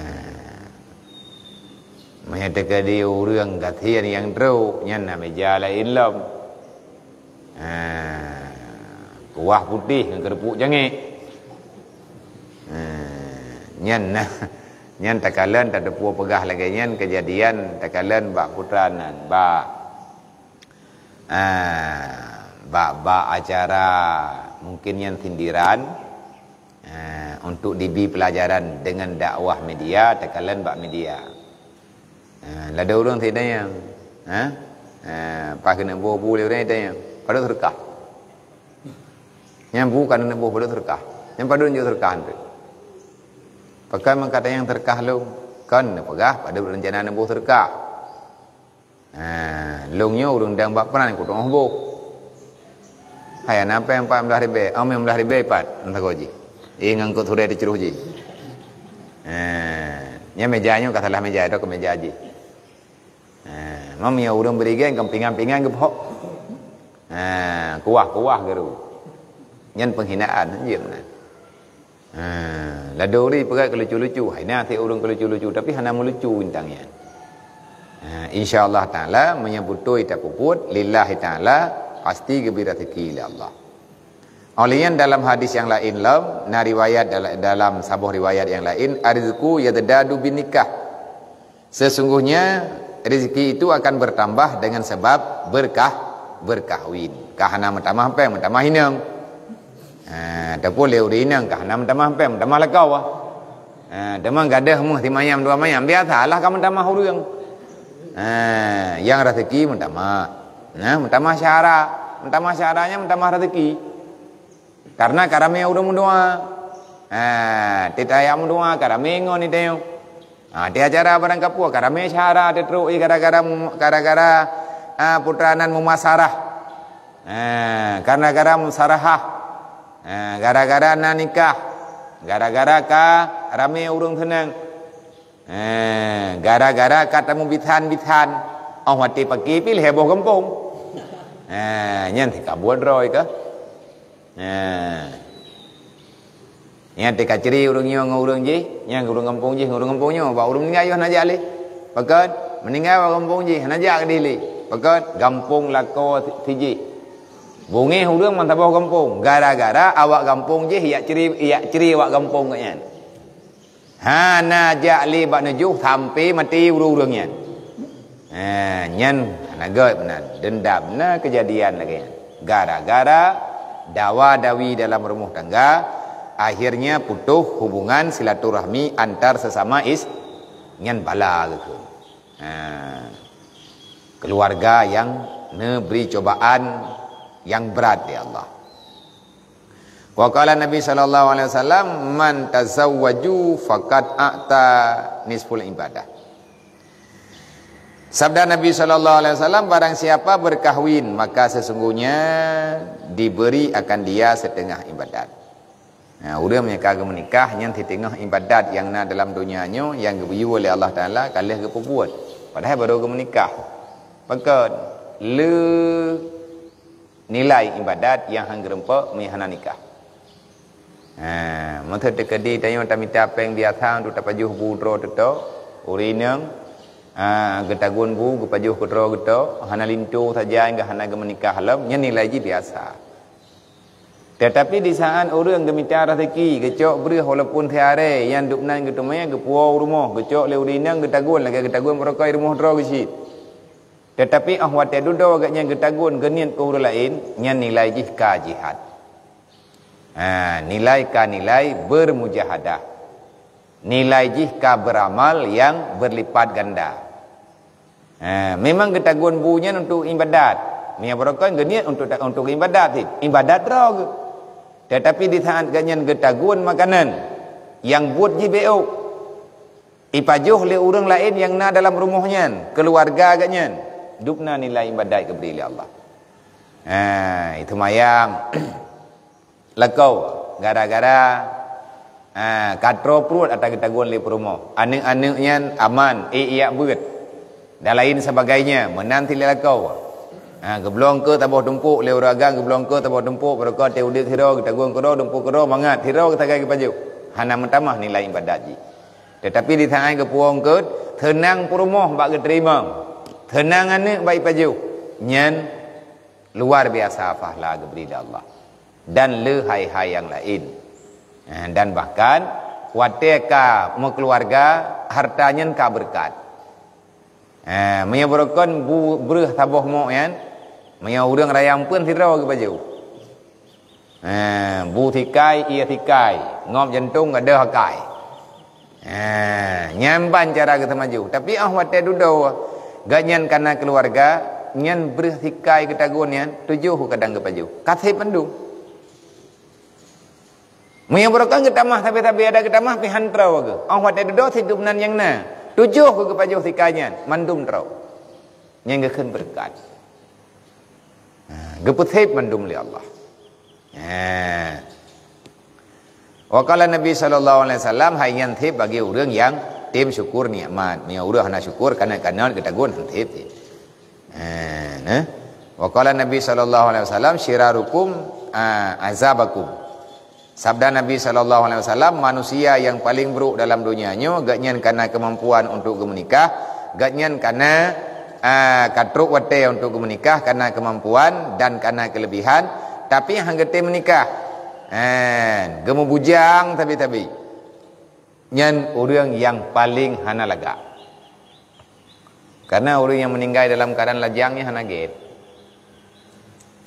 Meunyoe teukeudi ureuëng gasien nyang trok, nyan na meja laén lom. Ha, kuah putéh ngon keureupuk jangék. Ha, nyan na, nyan takalon tateupeue peugah lagée nyan keujadian takalon bak putra nan, bak, ha, bak, bak acara mungkin nyan sindiran, ha, untuk dibi pelajaran dengan dakwah media, takalon bak media. Ha, lada ureuëng sidayang, ha? Ha, pas keuneuk boh bu lé ureuëng sidayang, padub seudeukah. Nyang bu ka keuneuk boh padub seudeukah. Nyang padub neujok seudeukah tu. Pakon meukat nyang seudeukah lôn, kon neupeugah padub rencana neuboh seudeukah. Ha, lôn nyoe ureuëng dang bak peunan kuteungoh boh. Hai, na péng empat belas ribée, oh, lima belas ribée pat, entah kau ji. Eh, ngangkut surai teucruh ji. Ha, nyan meja nyoe ka salah meja, itu ke meja ji. Ha, mam ya ureuëng berigen kan pingan-pingan geuphok. Ha, kuah-kuah geuru. Nyan penghinaan, je meunan. Ha, ladori peugah keu lucu-lucu. Hai na si ureuëng keu lucu-lucu, tapi hana meulucu bintang nyan. Ha, Insya Allah Taala, meunyoe beutôi tapeubuet lillahi taala, pasti geubri rezeki lé Allah. Oleh nyan, dalam hadis nyang laén lom, na riwayat dal-, dalam saboh riwayat nyang laén, "Ar-rizqu yazdadu bin nikah." Sesungguhnya rezeki itu akan bertambah dengan sebab berkah, berkahwin. Ka hana meutamah péng, meutamah inong. Ha, ataupun lé ureueng inong ka hana meutamah péng, meutamah lakoe. Ha, teuma gadôh meuh simayam dua mayam, biasalah ka meutamah ureueng. Ha, nyang rezeki meutamah. Nah, meutamah syara. Meutamah syara nyan meutamah rezeki. Karena ka ramé ureueng meudoa. Ha, teuh tajak meudoa ka ramé ngon teuh. Ha, teuh acara barangkapeue ka ramé syara teutrok, eh, gara-gara mu-, gara-gara, ha, putra nan mumasarah. Ha, gara-gara musarahah. Ha, gara-gara na nikah. Gara-gara ka ramé ureueng seunang. Ha, gara-gara ka tameubisan-bisan. Oh watèe paki pih lhèe boh gampông. Ha, nyan sikabua droe ka. Ha. Nyan teuka cri ureueng nyoe ngon ureueng jih, nyan ureueng gampông jih ngon ureueng gampông nyoe, bak ureueng meuninggai yoh hana jak lé. Pakon? Meuninggai bak gampông jih hana jak keudeh lé. Pakon? Gampông lakoe sijih. Beungéh ureueng ban saboh gampông, gara-gara awak gampông jih jak cri, jak cri awak gampông geuh nyan. Hana jak lé bak neujôh sampoe maté ureueng-ureueng nyan. Ha, nyan hana göt meunan. Dendam na keujadian lagèe nyan. Gara-gara dawa-dawi dalam rumoh tangga, akhirnya putoh hubungan silaturahmi antar sesama is-, nyan bala geukheun. Ha. Keluarga nyang neubri cobaan nyang brat lé Allah. Wa qala Nabi sallallahu alaihi wasallam, "Man tazawwaju faqad a'ta nisful ibadah." Sabda Nabi sallallahu alaihi wasallam, "Barang siapa berkahwin, maka sesungguhnya diberi akan dia setengah ibadat." Nah, ureueng nyang ka geumeunikah nyan siteungoh ibadat nyang na dalam donya nyoe nyang geubri lé Allah Taala ka lheueh geupeubuet. Padahai baru geumeunikah. Pakon? Le nilai ibadat nyang han geureumpok meuhana nikah. Ha, meuteukedi tanyoe tamita péng biasa untuk tapajoh bu droe teutok, ureueng inong, ha, geutagun bu geupajoh keu droe geutok, hana linto saja hingga hana geumeunikah lom, nyan nilai jih biasa. Tetapi di saat ureueng geumita rezeki, geucok breuh walaupun siaré, nyan dubnan geuteumé geupuwoe u rumoh, geucok lé ureueng inong geutagun lagèe geutagun barokon i rumoh droe geuh cit. Tetapi 'oh watèe dudoe gobnyan geutagun geuniet keu ureueng laén, nyan nilai jih ka jihad. Ha, nilai ka nilai bermujahadah. Nilai jih ka beramal nyang berlipat ganda. Ha, memang geutagun bu nyan untuk ibadat. Meunyoe barokon geuniet untuk ta-, untuk ibadat cit. Ibadat droe geuh. Tetapi di saat gobnyan geutagun makanan nyang buet jih bék ôk, ipajoh lé ureueng laén nyang na dalam rumoh nyan, keuluwarga gobnyan, dubna nilai ibadat geubri lé Allah. Ha, itu mayang lakoe gara-gara, ha, ka troe pruet ata geutagun lé peurumoh. Aneuk-aneuk nyan aman, ék jak beuet dan lain sebagainya, meunan cit lé lakoe. Ha, geublong keu saboh tumpôk lé ureueng agam, geublong keu saboh tumpôk, barokon teuh udép sidroe, geutagun keudroe, tumpôk keudroe, mangat sidroe geusagai geupajoh. Hana meutamah nilai ibadat jih. Tetapi di saat geupuwoe eungkôt, seunang peurumoh bak geuteurimong, seunang aneuk bak ipajoh, nyan luar biasa pahala geubri lé Allah. Dan le hai-hai nyang laén. Eh, dan bahkan watèe ka meukeuluwarga, harta nyan ka beureukat. Eh, meunyoe barokon bu breuh saboh mok nyan, meunyoe ureueng raya eumpeuen sidroe geupajoh. Eh, bu sikai, ie sikai, ngop jantông gadôh akai. Eh, nyan ban cara geuteumaju. Tapi 'oh watèe dudoe, gobnyan ka na keuluwarga, nyan breuh sikai geutagun nyan, tujoh kadang geupajoh. Ka sép mandum. Meunyoe barokon geutamah sabe-sabe, ada geutamah pih han troe geuh. 'Oh watèe dudoe sidub nan nyang na. Tujoh geupajoh sikai nyan, mandum troe. Nyan geukheun beureukat. Ha, geupeusép mandum lé Allah. Ha. Wa qala Nabi sallallahu alaihi wasallam, hai nyan sép bagi ureueng nyang tem syukur nikmat. Meunyoe ureueng hana syukur, kanot-kanot geutagun han sép. Ha, nah. Wa qala Nabi sallallahu alaihi wasallam, "Syirarukum, ah, azabakum." Sabda Nabi sallallahu alaihi wasallam, manusia nyang paleng buruk dalam donya nyoe, gobnyan ka na keumampuan untuk geumeunikah, gobnyan ka na Ah, ka trok watée untuk geumeunikah karena kemampuan dan karena kelebihan, tapi han geutem meunikah. Ah, geumeubujang tabi-tabi. Nyan ureuëng nyang paleng hana lagak. Karena ureuëng nyang meuninggai dalam keuadaan lajang nyan hana gét.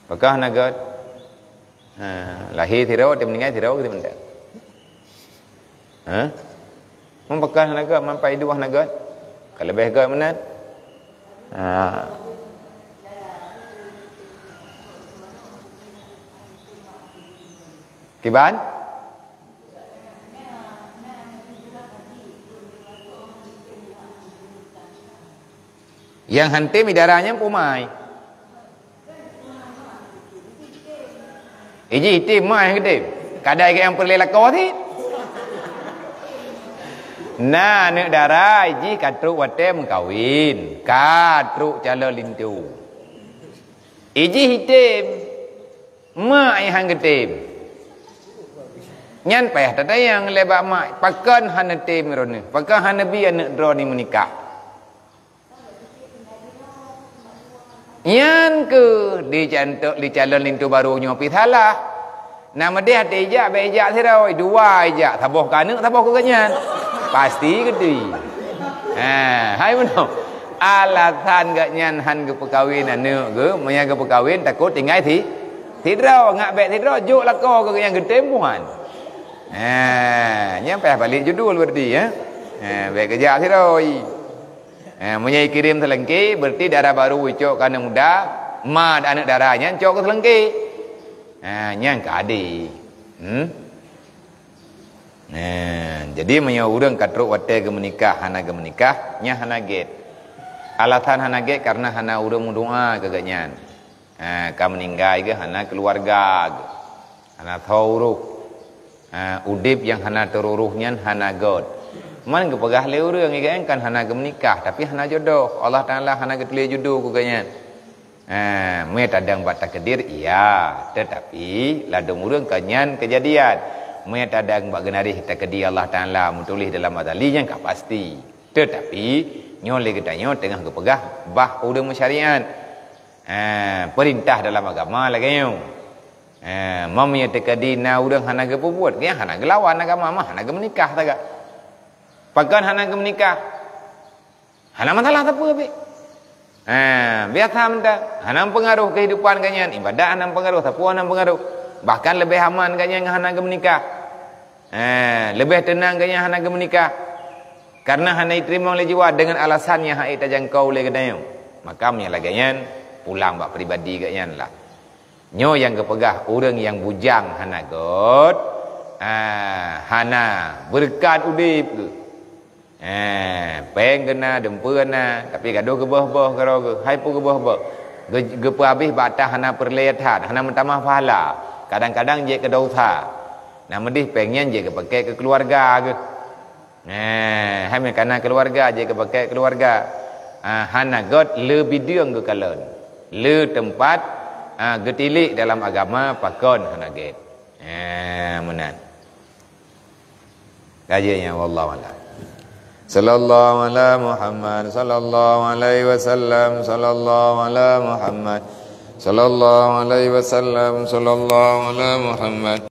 Pakon hana gét? Ha, lahé sidroe, teuma meuninggai sidroe, gitu mantong. Ha? Mun pakon hana gét, man pai dua hana gét. Ka leubeh gét meunan. Ha. Kiban? Nyang han tem dara nyan pumai. Iji item mak nyang geutem. Kadai nyang peureulée lakoe sit. Na aneuëk dara iji ka trok watée meukawen, ka trok calon linto. Iji item, mak nyang han geutem. Nyan payah tatanyong lé bak mak, pakon hana tem droeneuh, pakon hana bi aneuëk droeneuh meunikah. Nyan keuh di jantok, di calon linto barô nyoe pih salah. Na meudeh até ijak, bék ijak sidroe, dua ijak, saboh keu aneuëk, saboh keu gobnyan. Pasti geutui. Ha, hai meunoe. Alasan gobnyan han geupeukawen aneuëk geuh, meunyo geupeukawen takot tinggai si, sidroe, ngak bék sidroe, jok lakoe keu gobnyan geutem buhan. Ha, nyan payah balik judul berarti, ya. Ha, bék geujak sidroe. Eh, meunyoe ikirém seulengke, berarti dara barô icok keu aneuëk muda, ma aneuëk dara nyan cok keu seulengke. Eh, nyan ka adé. Hmm? Eh, jadi meunyoe ureuëng ka trok watée geumeunikah hana geumeunikah, nyan hana gét. Alasan hana gét karena hana ureuëng meudoa keu gobnyan. Ha, ka meuninggai geuh hana keuluwarga geuh. Hana tho uroh. Ha, udeb nyang hana teururoh nyan hana gét. Man geupeugah lé ureuëng, "Igan kan hana geumeunikah, tapi hana jodoh. Allah Taala hana geutuléh judo keu gobnyan." Ha, meutadang bak takdir, iya. Tetapi, ladôm ureuëng ka nyan keujadian. Meutadang bak geunaréh takdir Allah Taala meutuléh dalam azali nyan ka pasti. Tetapi, nyoe lé geutanyoe teungoh geupeugah bah ureuëng meusyariat. Ha, peurintah dalam agama lagée nyoe. Ha, meunyoe teukeudi na ureuëng hana geupeubuet, nyan hana geulawan agama mah, hana geumeunikah sagai. Pakon hana geumeunikah? Hana masalah sapeue pih. Ha, biasa mantong. Hana mempengaruh kehidupan gobnyan, ibadat hana mempengaruh, sapeue hana mempengaruh. Bahkan leubeh aman gobnyan ngon hana geumeunikah. Eh, leubeh teunang gobnyan hana geumeunikah. Karena hana jiteurimong lé jiwa deungon alasan nyang hana tajangkau lé geutanyoe. Maka meunyoe lagée nyan, pulang bak pribadi gobnyan lah. Nyoe nyang geupeugah ureuëng nyang bujang hana gét, ah, hana beureukat udeb geuh. Eh, péng geuh na, dumpeue na, tapi gadoh geuboh-boh keudroe geuh, hai peue geuboh-boh. Geu-, geupeuhabéh bak atra hana peureulée that, hana meutamah pahala, kadang-kadang jeuet keu desya. Na meudeh péng nyan jeuet geupaké keu keuluwarga geuh. Eh, hai meukanan keuluwarga jeuet geupaké keuluwarga. Ah, hana gét le bideueng geukalon. Le teumpat, ah, geutilék dalam agama pakon hana gét. Eh, meunan. Lagée nyan, wallahu a'lam. Sallallahu ala Muhammad, sallallahu alaihi wasallam, sallallahu ala Muhammad, sallallahu alaihi wasallam, sallallahu ala Muhammad.